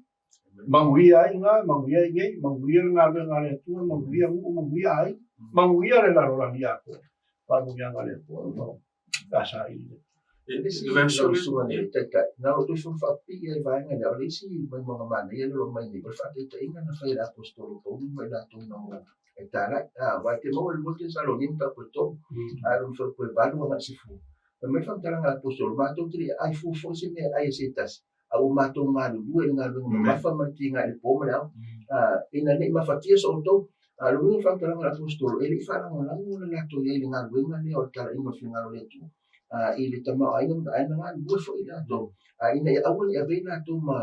Manuia ai na, manuia ai nei, manuia le galuega a le Atua, manuia nuu, manuia aiga, manuia le lalolagi atoa. Faamanuiaga a le Atua o le a saili lea. Lau Susuga i le Taitai, na o le toe fia faapipii lava i vaega lea, o le isi maimoaga manaia lea o lo o mai nei, o le faataitaiga na fai e le Aposetolo Paulo ma i latou na o e talai. Aua e te maua i le 2 Tesaloni mataupu e 3, a o lona fuaiupu e 8 agai i le 10. Fai mai le faamatalaga a le Aposetolo, matou te le i aai fua foi se mea e ai e se tasi, a ua matou galulue i le galuega mamafa ma le tiga i le po ma le ao, ina ne i mafatia so outou. A o le uiga o le faamatalaga a le Aposetolo, e le i faalagolago le latou i ai i le galuega lea o le talaiga o le finagalo o le Atua i le tamaoaiga ma ae na galulue foi i latou ina ia aua ne i avea i latou ma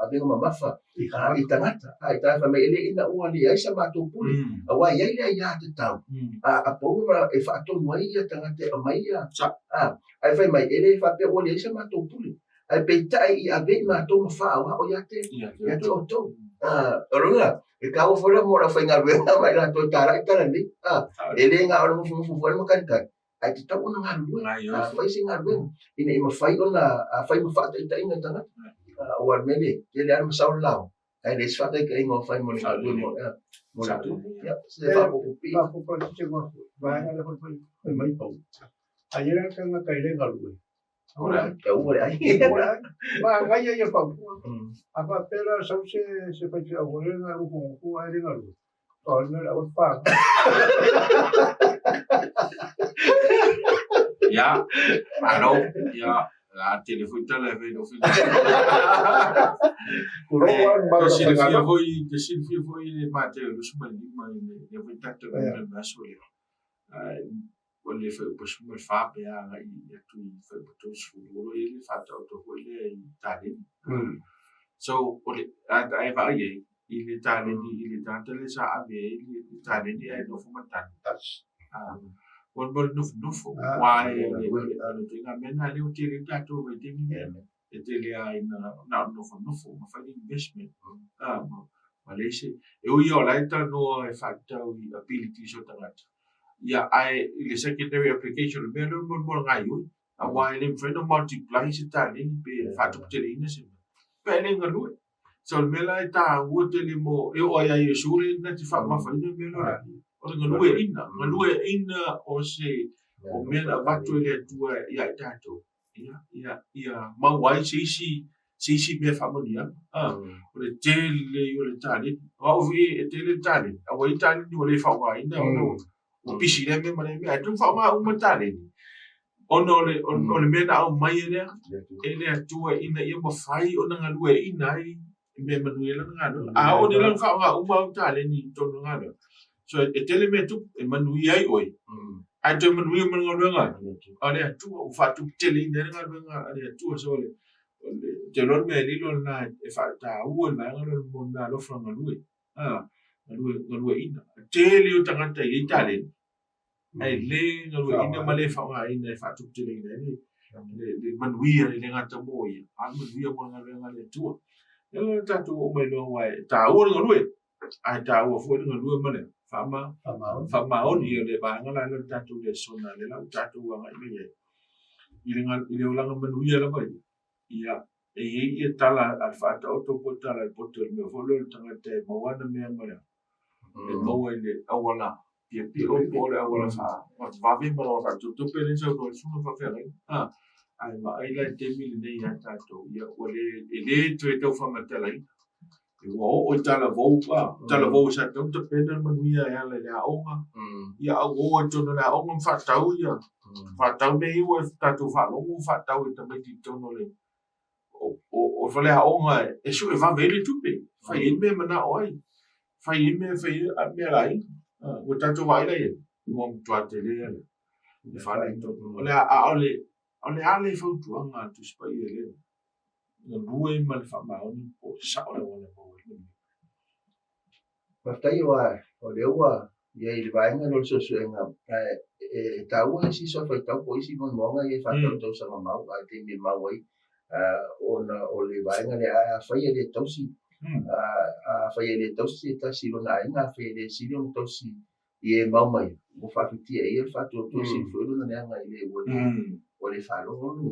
avega mamafa i tagata. A i tagata fai mai, e le ina ua leai sa matou pule, aua e i ai le aia tatau a Paulo e faatonu ai ia tagata e aumai ia, ae fai mai, e le faapea ua leai sa matou pule, ae peitai i ave i matou ma faaoao ia te outou. O lona uiga, e taua foi la mo le aufaigaluega ma i latou e talai tala nei, e le na o le nofonofo foi ma talitali, ae tatau ona galulue, fai se galuega ina ia mafai ona fai ma faataitaiga i tagata. Aua o le mea lea, e tele lava le masao le lauga, ae leai se faataitaiga o fai mo le galuega mo le atunuu. Ia, se faaopoopo pii. Faaopoopo laitiiti atu foi, vaega lea foi fai mai Paulo, a i ai la le tagata e le galue, Ua le ai. Manaia ia fautua. A faapea la sau se se faifeau foi lea na nofonofo ae le galue. O le mea o le aua le pa. Ia, malo. Ia, a tele foi tala e fai lou Te silafia foi, te silafia foi le Mateo 25 i le foi tatou le aso lea. O le fuaiupu 14 pe a agai atu i fuaiupu 30, o lo o i ai le faataoto foi lea i taleni. So, o le, a e vaai ai i le taleni, i le tagata lea sa ave ai le taleni ae nofo ma le taleni tasi. O le nofonofo, aua e le ituaiga mea lena lea ua tele ai tatou i vaitaimi nei. E tele lava ina na o le nofonofo ma fai le investment. Ma leai se, e ui o la e talanoa e faatatau i abilities o tagata, ia ae i le secondary application o le mea lea mo le gaoioi, aua e le mafai ona multiply se taleni pe faatuputeleina se mea, pe a e le galue. So o le mea la e taua tele mo, e oo lava ia Iesu lea na te faamamafaina le mea lea, o le galueaiina, galueaiina o se O mea na avatu e le Atua ia i tatou, ia, ia, ia maua ai se isi, se isi mea faamanuiaga. A, o le tele ia o le taleni. O au foi e tele le taleni, a ua i ai taleni ua le faaaogaina ona ua pisi i lea mea ma lea mea. Ae tatau ona faaaoga uma taleni, ona o le, o le mea na aumai e le, e le Atua ina ia mafai ona galueaiina ai i mea manuia ai lana galuega. A oo nei la ona faaaoga uma au taleni i totonu o le galuega, so e tele mea e tupu, e manuia ai oe, ae toe manuia ma le galuega a le Atua, ua faatuputeleina ai le galuega a le Atua. So o le, ou te iloa le mea lilo lena e faataua i le vaega lea o le meaalofa galue, galue, galueaiina. Tele o tagata e i ai taleni, ae le galueaiina ma le faaaogaina e faatuputeleina ai le manuia e le gata mo ia, a o le manuia mo le galuega a le Atua. Lea la tatou oo mai loa aua e taua le galue, ae taua foi le galue ma le faamaoni. O le vaega la lea o le tatou lesona lea la ua tatou agai mai ai i le olaga manuia lava ia. Ia, e i ai ia tala a le Faataoto po o tala a le poto i le mea foi lea o le tagata e maua ana mea ma le e maua i le auala piopio po o le auala faavave ma le auala faatupetupe lea na saunoa ai le susuga faafeagaiga. Ae vaai la i le taimi lenei ia tatou, ia ua le, e le toe tau faamatalaina. Ua oo i talavou, talavou sa tatau ona tapena le manuia e ala i le aoga, ia a ua oo i totonu o le aoga ma faatau ia, faatau mea ia ua tatou faalogo ua faatau e tamaiti i totonu o le o faleaoga e sue vave ai le tupe, fai ai le mea e manao ai, fai ai mea, fai ai mea a le aiga. Ua tatou vaai la i ai, ua matua tele lava le faaletonu. O le a, o le, o le a le fautuaga a le Tusi Paia i le galue ma le faamaoni po o le sao le auala e maua ai le manuia? Faafetai aua o lea ua i ai i le vaega lea o le suesuega, e taua isi sua faitau po o isi moemoega ia e faatau i tausaga mau a i taimi e mau ai ona o le vaega lea afai e le tausi, afai e le tausi se tasi i lona aiga, afai e le sili ona tausi i e mau mai, ua faafitia e ia le faatuatua e sili foi lona leaga i le ua le faalogo.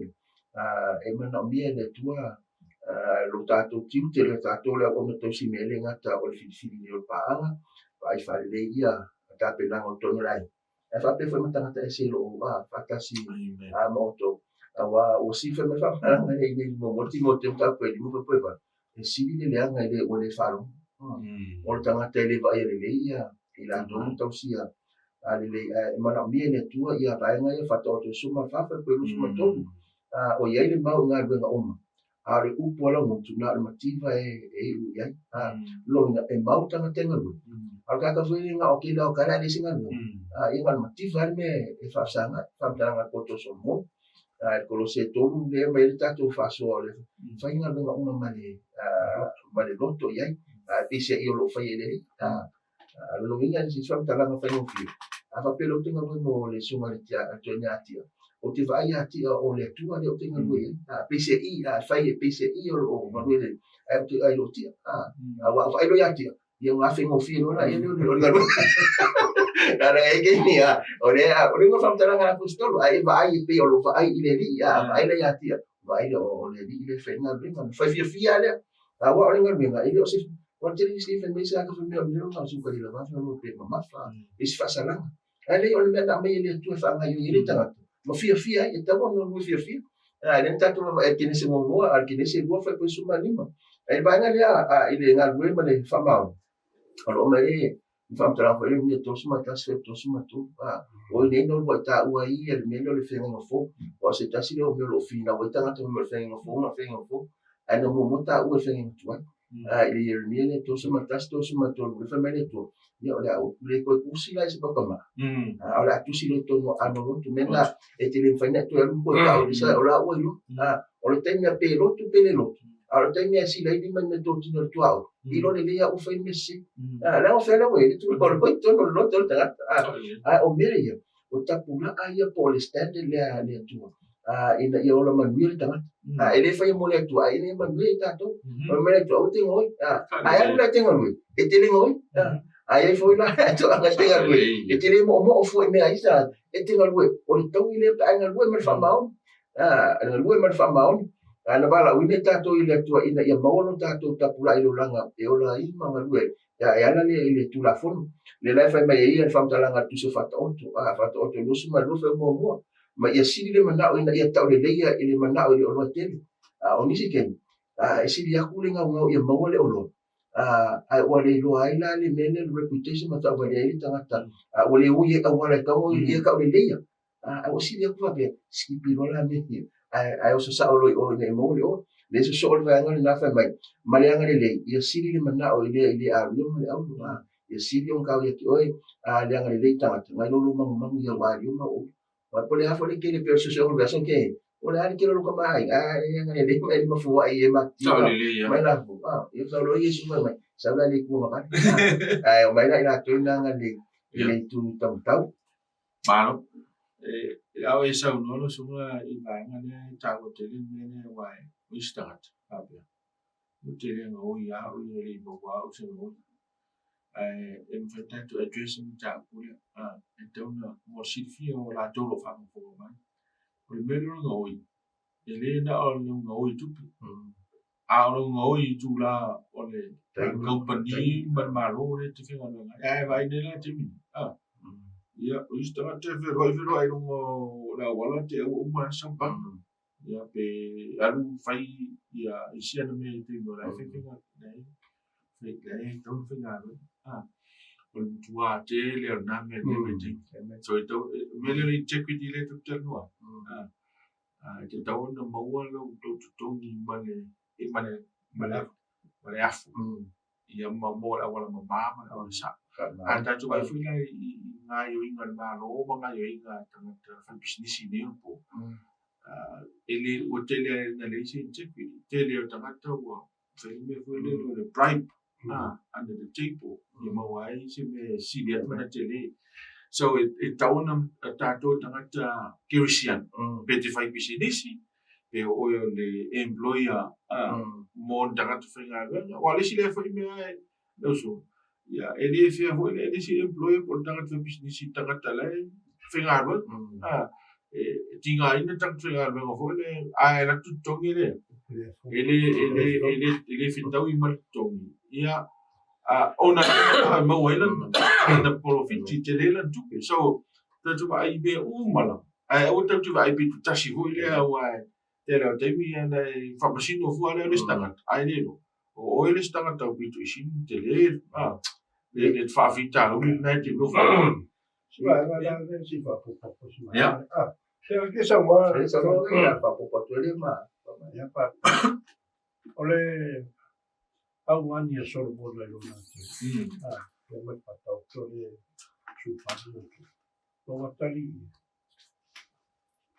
E manaomia e le Atua lo tatou tiute, lo tatou le auauna tausi mea e le gata o le filifili lelei o le paaga, vaai faalelei ia tapenaga o totonu o le aiga, ae faapea foi ma tagata ese o lo o faatasi ma outou. Aua ua silafia mai faamatalaga nei i muamua Timoteo mataupu e 5 fuaipua e 8, e sili le leaga i le ua le faalogo. O le tagata e le vaaia lelei ia i latou na tausia lelei, ae manaomia e le Atua ia vaega ia faataoto e suma fa fuaipua e 23, o i ai le mau i galuega uma, a o le upu a lau gutu, na o le mativa e iu i ai. Lona uiga, e mau le tagata e galue, a o le tagata foi lea na o kela o kala e leai se galuega, ia na o le mativa lava le mea e faafesagai. Faamatalaga a le poto o Solomona. A i le Kolose e 3 lea e aumai ai le tatou faasoa o le fai galuega uma ma le ma le loto i ai. A peiseai o lo o faia e le Alii. A lona uiga e se faamatalaga faigofie, a faapea loa ou te galue mo le susuga i le Toeaina Atia, ou te vaai ia Atia o le Atua lea ou te galue i ai. A peiseai, a fai e peiseai o lo o galue le ae ou te vaai loa Tia. A ua vaai loa ia Tia, ia ua faigofie loa la ia lea o le galuega. Na la e ke ni a, o le o le faamatalaga a Aposetolo, a e vaai e pei o lo o vaai i le Alii, a vaai la ia Tia, vaai lea o le Alii lea e fai galuega, na fai fiafia lea. Aua o le galuega, e le o se, o le tele isi fai mai se aka fai mai o le mea lona o suka le lava fai pe mamafa, e se faasalaga. Ae leai o le mea na aumai e le Atua e faagaoioi ai le tagata, ma fiafia ai, e tatau ona galue fiafia. A lea na tatou vaavaai i le Kenese muamua, a o le Kenese 2 fuaipua 15. Ae i le vaega lea i le galue ma le faamaoni, o lo o aumai ai le faamatalaga foi lea i 31 fuaipua 33, o i nei na uluai taua ai le mea lea o le feagaiga fou. Aua o se tasi lea o mea o lo o finau ai tagata fai mai o le feagaiga fou na o le feagaiga fou, ae na muamua taua e le feagaiga tuai. I le Ieremia lea 31, 33, lea fai mai le Atua, ia o le a ou le toe tusi la i se papa maa, a o le a tusi loa i totonu o aano lotu, mea na e te le mafai ona e toe alu ma toe tau i le o la ua iloa. O le taimi a pe lotu pe le lotu, a o le taimi a e silaili mai mea totino i le tuaoi, iloa lelei lava ua fai le mea sese. Leaga o fea la ua i ai le tulaga o le i totonu o le lotu o le tagata. A o mea ia, o tapulaa ia po o le standard lea a le Atua, ina ia ola manuia le tagata. E le faia mo le Atua, ae ina ia manuia i tatou. O le mea le Atua, aua te gaoi. Ae alu la e te galue, e te le gaoi. A i ai foi la e toaga e te galue, e te le moomoo fua i mea a isi tagata, e te galue. O le taui lea pe a e galue ma le faamaoni. E galue ma le faamaoni. Ae na valaauina i tatou i le Atua ina ia maua lo tatou tapulaa i le olaga e ola ai ma galue ai, ia, e ala lea i le Tulafono. Lea la e fai mai ai le faamatalaga a le Tusi o Faataoto, a, Faataoto 22 fuaiupu muamua, ma ia sili le manao ina ia tauleleia i le manao i le oloa tele. A o nisi taimi, a, e sili atu le gaugau ia maua le oloa, a, ae ua le iloa ai la le mea lea o le reputation ma tauvalea ai le tagata, a ua le ui ai auala e tatau ona ia tauleleia. A ua sili atu faapea, sikipi loa la mea ia, ae oso sao loa i o ina ia maua le oa. Lea sosoo le vaega lena fai mai, ma le agalelei, ia sili le manao i lea i le alia ma le auro. A, ia sili ona tau ia te oe a le agalelei tagata, nai lo lou magumagu i au alia ma au auro. Aua po o le a foi le tele pei o le suesuega o le vaiaso na tea nei, po o le a le tele o lou tamaaiga, ae e agalelei ma e limafuai e matitiva mai latou. A, ia sau loa Iesu fai mai, sau la i le itu agavale. Ae omai la i latou na agalelei i le itu taumatau. Malo. E ao e saunoa lau susuga i le vaega lea e taua tele le mea lea aua o isi tagata faapea, ua tele gaoi lava au ia e le i maua au se gaoi. Ae e mafai ona tatou address le mataupu lea. E tatau ona mo le silafia o latou o lo o faafogafoga mai. O le mea lea o le gaoi, e le na o le gaoi i tupe, a o le gaoi i itula o le kamupani ma le Malo lea e te faigaluega ai. Ae vaai nei la i le taimi nei, ia, o isi tagata e feoai feoai i luga o le auala te aua uma la sau panga. Ia, pe alu fai ia isi ana mea i le taimi o la e faigaluega, la e tatau ona faigaluega. O le matua tele o lena mea i lenei vaitaimi. So, e tatau, o le mea lea o le integrity lea tatou te talanoa ai. E tatau ona maua lou totogi ma le ma le ma le ma le afu ia ma mo le auala mama ma le auala sao. A tatou vaai foi la i gaoioiga a le Malo ma gaoioiga a tagata faipisinisi i nei ona po, e le ua tele ina leai se integrity. Tele o tagata ua fai le mea foi lele o le bribe under the table ia maua ai se mea e sili atu ona tele. So e tatau ona tatou tagata kerisiano pe te fai pisinisi pe o oe o le employer mo ni tagata faigaluega. Aua o le isi lea foi mea e lau susuga, ia e le fair foi le isi employer po o le tagata fai pisinisi i le tagata la e faigaluega. E tigaina tagata faigaluega foi lea ae alu atu totogi lea. E le e le e le e le fetaui ma le totogi. Ia ona e maua ai lana polofiti tele lana tupe. So tatou vaai i mea uma lava. Ae aua tatou te vaai pitotasi foi lea aua e tele o taimi ia na e faamasino fua lea o le isi tagata ae le iloa. O oe le isi tagata o pito i sili ona tele le faafitauli lena e te nofo ai. Si vaega la lea si faapopopo si vaega. Ah, se o ke saunoa. Se saunoa ia faapopo atu ai le ma. Ia pa. O le augani a Solomona i lona ake. Ah, ia mai patau to le supalu. Lo watali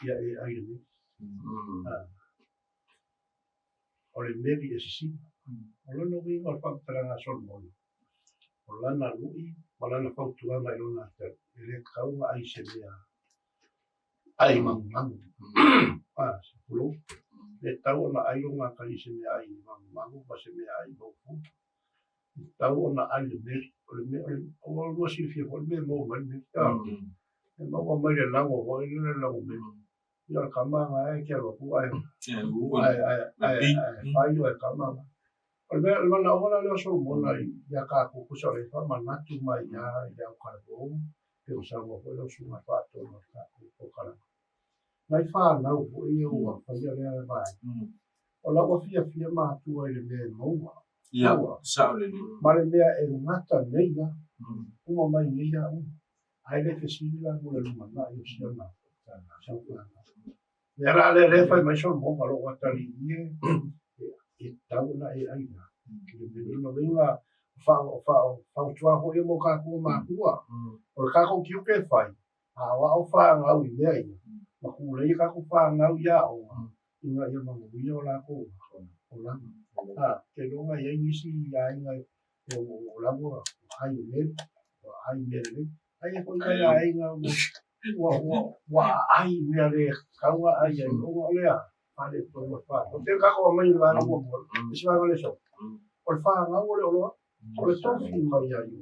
ia e ai le. Ah. O le meli e sisina. O lona uiga o le faamatalaga a Solomona, o lana lui ma lana fautuaga i lona atalii, e le tatau ona ai se mea ai magumagu. A, se pulou. E le tatau ona ai lona atalii i se mea ai magumagu ma se mea ai maufu. E tatau ona ai le meli. O le mea, ua lua silafia foi le mea e maua mai le meli. E maua mai le lago foi lea, le lago meli. Ia o le kama na e ke alu atu ae ae fai o e kama na. O le mea, o le manaoga la lea o Solomona ia tatou tusa o lea e faamanatu mai ia i le autalavou pei ona saunoa foi lau susuga i le faatonu o le tatou polokalame. Nai fanau foi ia ua faia lea vaega. O la ua fiafia matua i le mea e maua. Ia, sao lelei. Ma le mea e gata nei lava, uma mai nei lava uma. Ae le fesili la mo le lumanai o si ana saunoaga. Lea la lea lea fai mai Solomona lou atalii e e tatau ona e ai la. I le lona uiga fautuaga foi ia mo tatou matua. O le tatou tiute e fai, a o ao fanau i mea ia, ma tulei a tatou fanau i aoga, ina ia manuia o latou olaga. A, ou te iloa e i ai nisi aiga e o la ua ai i mea, ua ai i mea lelei. Ae i ai foi nai aiga ua aai i mea le tatau ona aai ai, ona o le a? Faaletonu o le fanau. Pei o le tatou aumai i le vaega muamua, le isi vaega lea e sau, o le fanau o le oloa, o le tofi mai ia i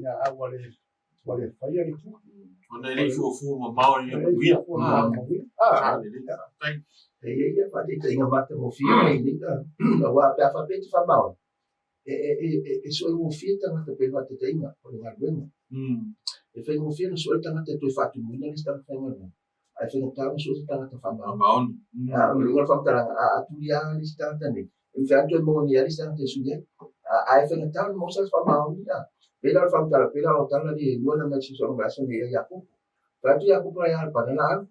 ia a ua le Ua le faia le Atua. Ona e le i fuafua mamao i ia manuia. Ah, e i ai ia faataitaiga matagofie mai nei, aua pe a faapea e te faamaoni, e sue gofie tagata pei faataitaiga o le galuega. E faigofie ona sue le tagata e toe faatumuina le isi tagata faigaluega, ae faigata ona sue se tagata faamaoni. O le uiga o le faamatalaga, a tuli lava le isi tagata nei, e mafai lava ona toe maua nei lava le isi tagata e sui ai. Ae faigata ona maua se faamaoni. Pei la o le faamatala, pei la o le tala lea e lua na mai le aso nei ia Iakopo. Fai atu Iakopo ia Lapana, la alu.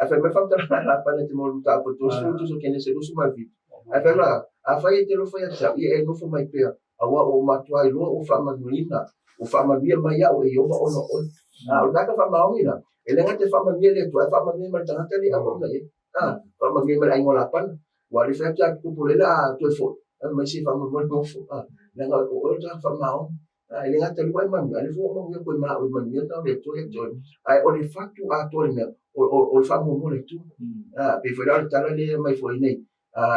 Ae fai mai le faamatalaga a Lapana e te maua i le mataupu e 30 tusa o Kenese 27. Ae fai atu, afai e te alofa ia te au, ia e nofo mai pea, aua ua ou matuā iloa ua faamanuiaina, ua faamanuia mai au e Ieova ona o oe. A o le tagata faamaoni la, e le gata e faamanuia le Atua, ae faamanuia ma le tagata lea e auauna i ai. A, faamanuia ma le aiga o Lapana. Ua le fai atu ia Iakopo lea a toe foi, fai mai se faamoemoe nofo. A, leaga o oe o le tagata faamaoni. A, e le gata lua e manuia, a o lea foi ua manuia koe ma au i manuia na o le Atua ia te oe. Ae o le fatu atoa o le mea, o le faamuamua o le Atua. A, pei foi la o le tala lea e aumai foi nei,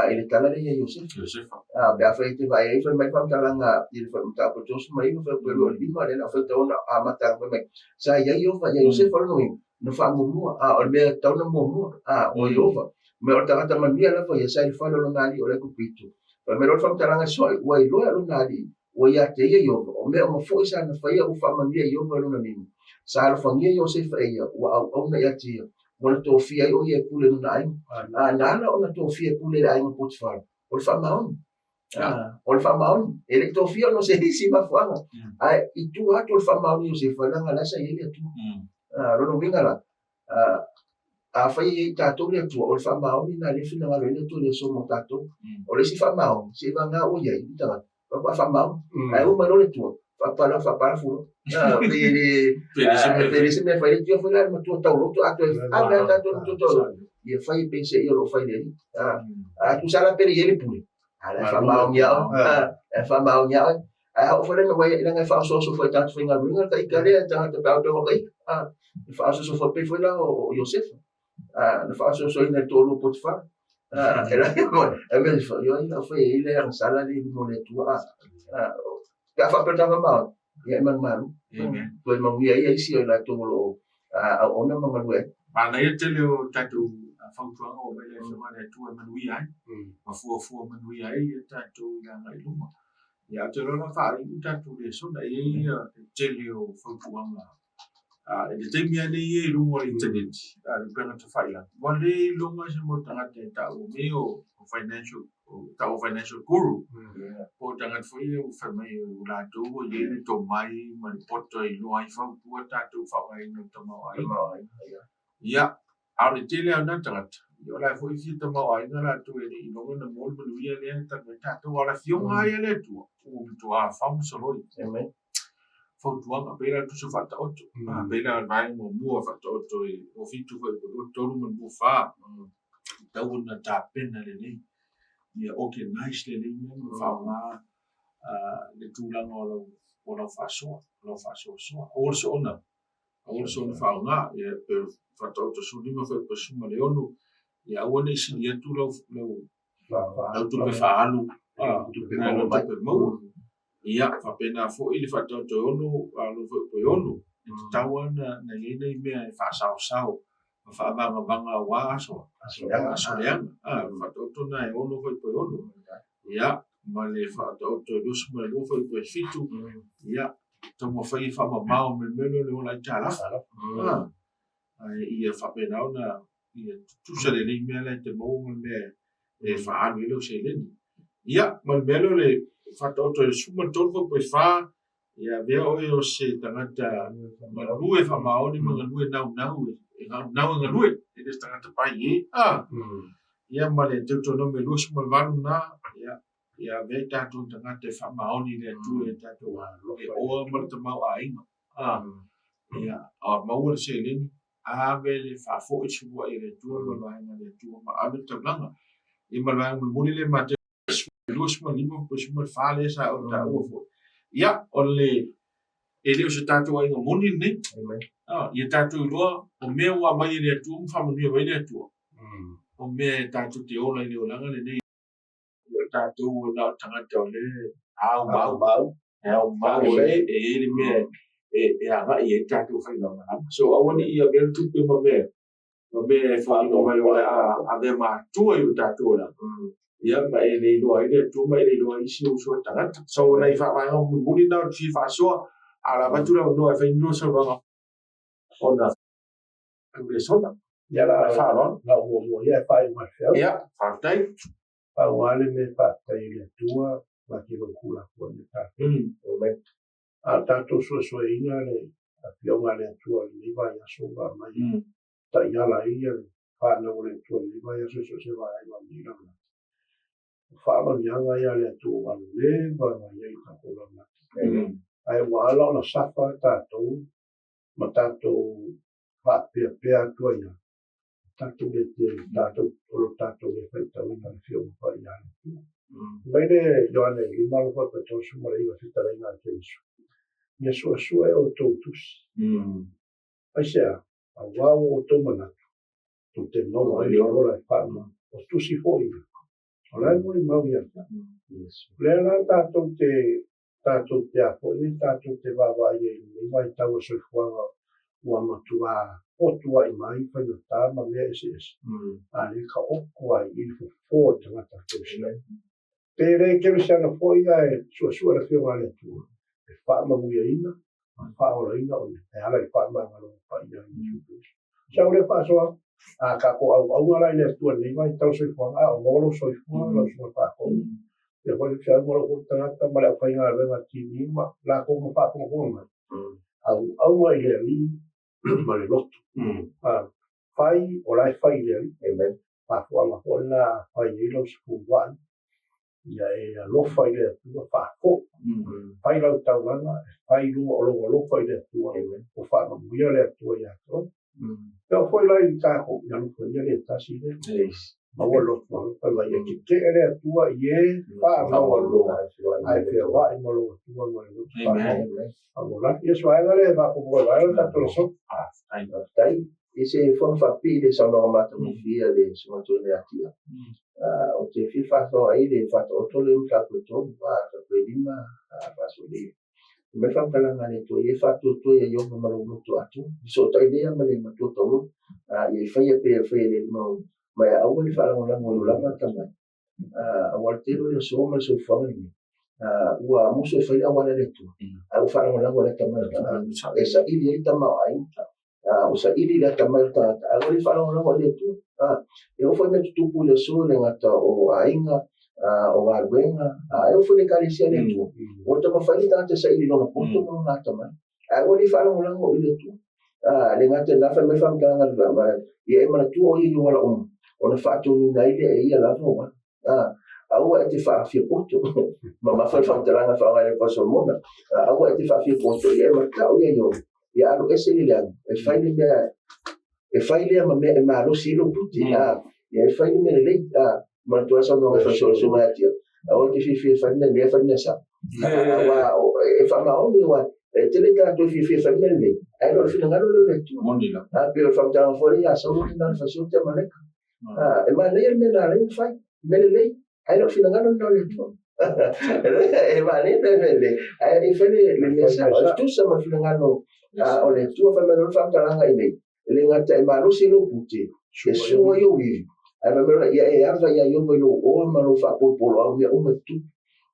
i le tala lea ia Iosefa. Pe afai e te vaai ai, fai mai le faamatalaga i le mataupu e 39, fai atu e 25, lea na faitau ona amataga fai mai, sa i ai Ieova ia Iosefa, o lona uiga, na faamuamua, o le mea e tatau ona muamua, o Ieova. Mea o le tagata manuia lava ia, sa i le fale o lona alii o le Aikupito. Fai mai loa le faamatalaga e soa, ua iloa e lona alii, ua ia te ia Ieova, o mea uma foi sa na faia ua faamanuia e Ieova i lona lima. Sa alofagia Iosefa e ia, ua auauna ia te ia, ua na tofia ai o ia e pule i lona aiga. A na ala ona tofia e pule i le aiga o Potifara, o le faamaoni. O le faamaoni. E le i tofia ona o se isi mafuaaga. Ae i tua atu o le faamaoni i Iosefa, leaga la sa i ai le Atua. Lona uiga la, afai e i ai tatou le Atua, o le faamaoni lena lea e finagalo ai le Atua i le aso mo tatou. O le isi faamaoni, seiavagana ua i ai le tagata, faatoa faamaoni. Ae oo mai loa le Atua, faapala faapala fulo. Pei e le se mea e fai le Atua foi la le matua tauloto, a toe ave lava tatou i le matua tauloto, ia fai e pei se ia o lo o fai le Alii. A tusa la pe le i ai le pule, a la e faamaoni lava oe. E faamaoni lava oe. Ae a oo foi la ina ua leaga e faaosooso foi i tagata faigaluega le taita lea, tagata pe a oo atu i a, e faaosooso foi pei foi la o Iosefa. Na faaosoosoina e le toalua o Potifara. E la e mea foi, oi, lau fai ai le agasala le i luma o le Atua. Pe a faapea le tagata faamaoni, ia e malumalu. Toe manuia ai isi o i latou o lo o auauna ma galue ai. Manaia tele o tatou fautuaga ua aumai le Afioga a le Atua e manuia ai, ma fuafua manuia ai tatou i le agai i luma. Ia, ou te iloa la faaiu tatou lesona, e i ai le tele o fautuaga i le taimi lava lenei e i luga o le internet, le upega tafailagi, ua le iloga se mau tagata e taua mea ia o financial, tau o financial guru, po o tagata foi ia ua fai mai o latou ua i ai le tomai ma le poto e iloa ai fautua tatou faaaogaina o le tamaoaiga. Ia, a o le tele lava o na tagata, ia o la e foi fia tamaoaiga latou e le i iloga na maua le manuia lea e talu ai tatou. A o le Afioga lava ia a le Atua, ua matua faamosoloi. Amen. Fautuaga, pei la o le tusa faataoto. Pei la o le vaega muamua faataoto e 27 foi po o 23 ma le 24. Tatau ona tapena lelei, ia organize lelei mea ma faaaoga le tulaga o lau faasoa, o lau faasoasoa. Aua le soona Aua le soona faaaoga, ia pe faataoto 15 foi pe 16, ia aua ne i sili atu lau lau tupe faaalu nai lo tupe maua. Ia faapena foi le faataoto e ono alo foi pe ono, e tatau lava ona na i ai nai mea e faasaosao ma faavagavaga aua aso aso leaga. Faataoto na e ono foi pe ono. Ia, ma le faataoto e 22 foi pe 7, ia, taumafai e faamamao ma le mea lea o le ola aitalafu. Ae ia faapena ona ia tutusa lelei mea la e te maua ma le mea e faaalu ai lau seleni. Ia, ma le mea lea o le faataoto e 13 foi pe 4, ia avea oe o se tagata galue faamaoni ma galue naunau e naunau e galue, e le o se tagata paie. Ia ma le Deuteronomi 28 na, ia, ia avea i tatou tagata e faamaoni i le Atua i tatou e oa ma le tamaoaiga. Ia, a maua le seleni, ave le faafoi le suluai e le Atua ma le vaega a le Atua ma ave le taulaga. Ia ma le vaega mulimuli lea Mateo 25 po 14 lea sa ou taua foi. Ia, o le e le o se tatou aiga moni lenei. Ia tatou iloa o mea ua aumai e le Atua ma faamanuia mai le Atua. O mea e tatou te ola i le olaga lenei. O tatou na o tagata o lea e aumau. E aumau e i ai le mea e agai i ai tatou faigamalaga. So aua ne i avea le tupe ma mea e foliga mai o le a avea matua i o tatou olaga. Ia ma e le iloa ai le Atua ma e le iloa ai isi ou uso a tagata. So o nai faavaega mulimuli na o te fia faasoa, a o le avatu le avanoa e fai ni lua saunoaga ona Tulesona. Ia la Ma le faaaloalo. La muamua ia e faaiu mai le feau. Ia, faafetai. Pau lava le mea e faafetai i le Atua ma te lou Tulafono ia tatou. Amen. A o tatou suesueina le Afioga a le Atua i lenei vaiaso ua aumai taiala ai le fanau a le Atua i lenei vaiaso i so o se vaega o lenei lalolagi. O faamanuiaga ia a le Atua ua leva ona i ai i le tatou lalolagi. Ae ua ala ona safa tatou ma tatou faapeapea atu ai lava, tatou le te, tatou, o lo tatou le faitauina le Afioga Paia a le Atua. Mai le Ioane 5:39 fetalaiga a Keriso. Ia suesue outou tusi. Aisea? Auā ua outou manatu, tou te maua ai le ola e faamama. O tusi foi ia, o la e molimau ia te au. O lea la tatou te tatou te a foi nei tatou te vaavaai ai i lenei vaitau o le soifuaga ua matua fotuai mai faigata ma mea eseese, a lea e taoto ai i le fofo o le tagata kerisiano. Pe le kerisiano foi ae suesue le Afioga a le Atua e faamanuiaina ma faaolaina o ia e ala i le faamagaloga paia a Iesu Keriso. Sau lea faasoa, a tatou auauna la i le Atua i lenei vaitau soifuaga, a o maua lou soifua, lau susuga faatonu, ia foi le feauga lou foi tagata ma le aufaigaluega TV ma latou ma faafogafoga mai, auauna i le Alii ma le loto. Fai o la e fai i le Alii. Amen. Mafuaaga foi lena a fai ai lau sefuluvai, ia e alofa i le Atua, faafoi. Fai lau taulaga, e fai i luga o lou alofa i le Atua, ua faamanuia le Atua ia te oe. E oo foi la i tatou, ia alofa ia le tasi lea. Maua le loto alofa ma ia tetee le Atua i e faamaualaloga, ae feoai ma lou Atua ma le loto faamaualalo. Ia se vaega lea e faaopoopo ai vaega le tatou lesoga. Faafetai. I se fono faapipii i le saunoaga matagofie a le Susuga Toeaina ia Tia, ou te fia faasoa ai le faataoto lea o mataupu e tolu, mataupu e lima, faasolei. Fai mai le faamatalaga a le Atua, Ia e faatuatua ia Ioba ma lou loto atoa, fesootai lea ma le matua taulolo, ia e faia pea e faia e le ma e aua le faalagolago i lou lava atamai, aua o le tele o le aso ma le soifuaga lenei, ua musu e fai le auala a le Atua, ae ua faalagolago i le atamai o le tagata, e saili ai le tamaoaiga, ua saili le atamai o le tagata, ae ua le faalagolago i le Atua. E oo foi mea tutupu i le aso e le gata o aiga, o galuega, e oo foi i le Ekalesia a le Atua. Ua taumafai le tagata e saili i lona poto ma lona atamai, ae ua le faalagolago i le Atua. E le gata i lena, fai mai le faamatalaga, ia e manatua o ia i ou ala uma, ona faatonuina ai lea e ia lava ou ala. Aua e te faafiapoto. Mamafa le faamatalaga e faaaoga e le Atua Solomona. Aua e te faafiapoto, ia e matau ia i ou, ia alu ese le leaga, e fai le mea, e fai lea ma mea e malosi ai lou pute. Ia e fai le mea lelei. Manatua le saunoaga e fai soo le susuga ia Tia, aua e te fiafia e fai le mea lelei ae fai le mea sao. Aua e faamaoni aua e tele tatou e fiafia e fai le mea lelei, ae le o le finagalo lea o le Atua. Pei o le faamatalaga foi lea ia Saulo lena na fai soo te Amaleka. E manaia le mea na ala ai ona fai, mea lelei, ae le o le finagalo lena o le Atua. E manaia le mea lelei, ae e fai le mea sao, e tutusa ma le finagalo o le Atua. Fai mai loa le faamatalaga i inei, e le gata e malosi ai lou pute, e sua ai ou ivi, ae fai mai loa, ia e ava ia Ioba i lou oa ma lou faapolopoloau mea uma e tutupu.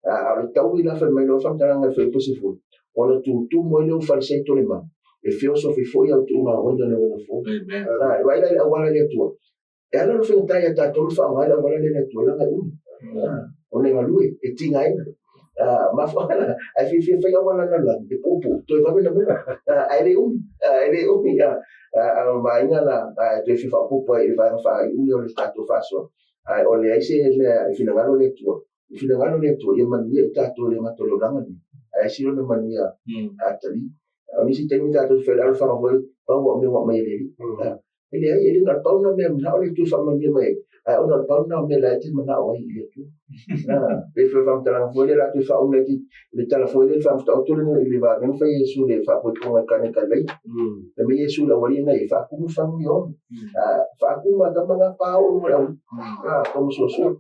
A o le taui la, fai mai loa le faamatalaga i le Fuaiupu 10, ona tutumu ai lea o falesai tolemanu, e feosofi foi au tuugaoina o le auala fou. E vaai la i le auala i le Atua. E ala ona faigata ia tatou ona faaaoga le auala lea i le Atua, leaga e umi. Ona e galue, e tigaina. Mafuaaga la, ae fiafia fai auala na lalolagi, e puupuu, toe vave ona maua. Ae le umi, e le umi. A o vaaiga la, e toe fia faaopoopo ai i le vaega faaiu lea o le tatou faasoa. Ae o leai se mea e finagalo le Atua. I finagalo le Atua ia manuia i tatou e le gata o le olaga lenei, ae sili ona manuia atalii. O nisi taimi tatou te fai le alofaga foi, pau au mea ua aumai e le Alii. E leai, e le na o le pau lena o mea e manao le Atua e faamanuia mai ai, ae ona o le pau lena o mea la e te manao ai i le Atua. Pei foi o le faamatalaga foi lea o le a toe faauma atu i le tala foi lea i le faamataoto lea i le vavega fai Iesu i le faapoipoga i Kana i Kalilaia. Fai mai Iesu i le aualii ina ia faatumu fagu ia ono. Faatumu a tama na pa oo i luga o le aualii. Tau masoasoa.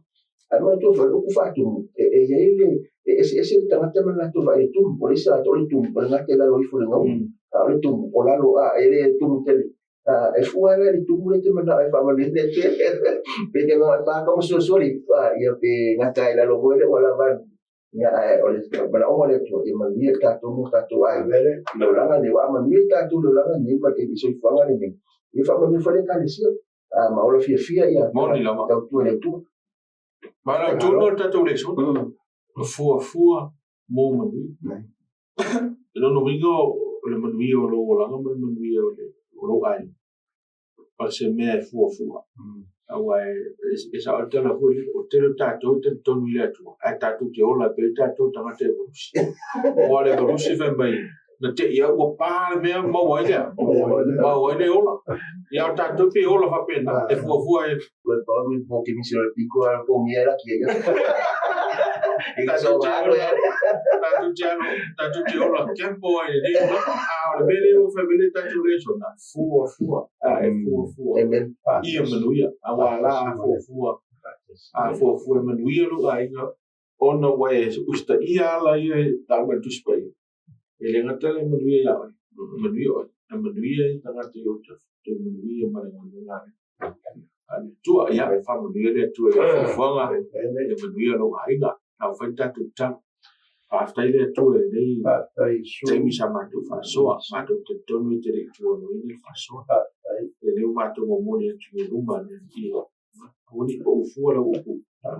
Ae manatua foi, o le upu faatumu, e i ai le, e eseese le tagata ma le latou vaai i le tumu. O le isi tagata, o le tumu, o le gata i lalo ifo o le gauga. A o le tumu, o lalo, a, e le tumu tele. A, e fua la i le tumu lea e te manao e faamanuia le Atua. Pe te manao e pa ka ma suasua le ipu, a, ia pe gata ai i lalo foi le ua lava. Ia, ae o le manaoga o le Atua, ia manuia i tatou ma o tatou aiga. I le olaga lenei, aua a manuia i tatou i le olaga lenei ma le soifuaga lenei, ia faamanuia foi le Ekalesia. A, ma ola fiafia ia Moni lava. tautua i le Atua. Ma lau tonu o le tatou lesona. Fuafua mo manuia. E lona uiga o le manuia o lou olaga ma le manuia o le o lou aiga. O se mea e fuafua. Aua e sao le tala foi lele, o le tele o tatou e talitonu i le Atua, ae tatou te ola pei tatou tagata evolusi. Aua o le evolusi fai mai, na te i au ua pa le mea maua ai lea, maua ai le ola. Ia o tatou pe ola faapena, e fuafua e Ua pau mi po ke misi o le piko a po mi era ki ia. I ka so ga ko ya. Tatou te alo, tatou te ola kempo ai le nei ola, a o le mea lea ua fai mai le tatou lesona, fuafua, a e fuafua. Amen. Ia manuia, aua la a fuafua, a fuafua e manuia lou aiga, ona ua e usitaia ala ia e tau mai le Tusi Paia. E le gata le manuia ia oe, e manuia oe, e manuia i tagata i ou tafa, toe manuia ma le galuega a le a le Atua. Ia, faamanuia le Atua i lau fuafuaga, ia manuia lou aiga. Tau fai le tatou tatalo. Faafetai le Atua i lenei taimi sa matou faasoa, matou te talitonu e te le i tuanoina le faasoa. E le o matou momoli atu i luma le ia aua ne i pau fua lau upu.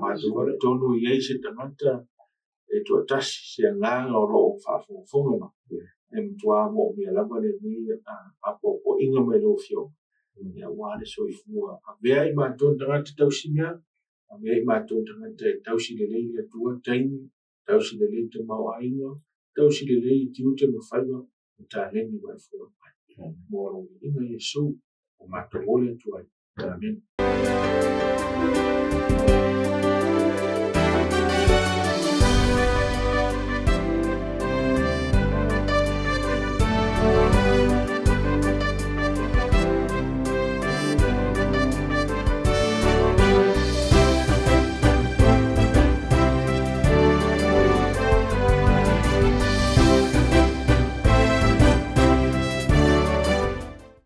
Matou talitonu e i ai se tagata e toatasi se agaga o lo o faafogafoga mai. E matua moomia lava lenei apoapoaiga mai lau Afioga aua le soifua. Avea i matou ni tagata tausimea, avea i matou ni tagata e tausi lelei le Atua, taimi, tausi lelei tamaoaiga, tausi lelei tiute ma faiva, ma taleni ua e fua mai. Mo lou viiga Iesu, ua matou ole atu ai. Amene.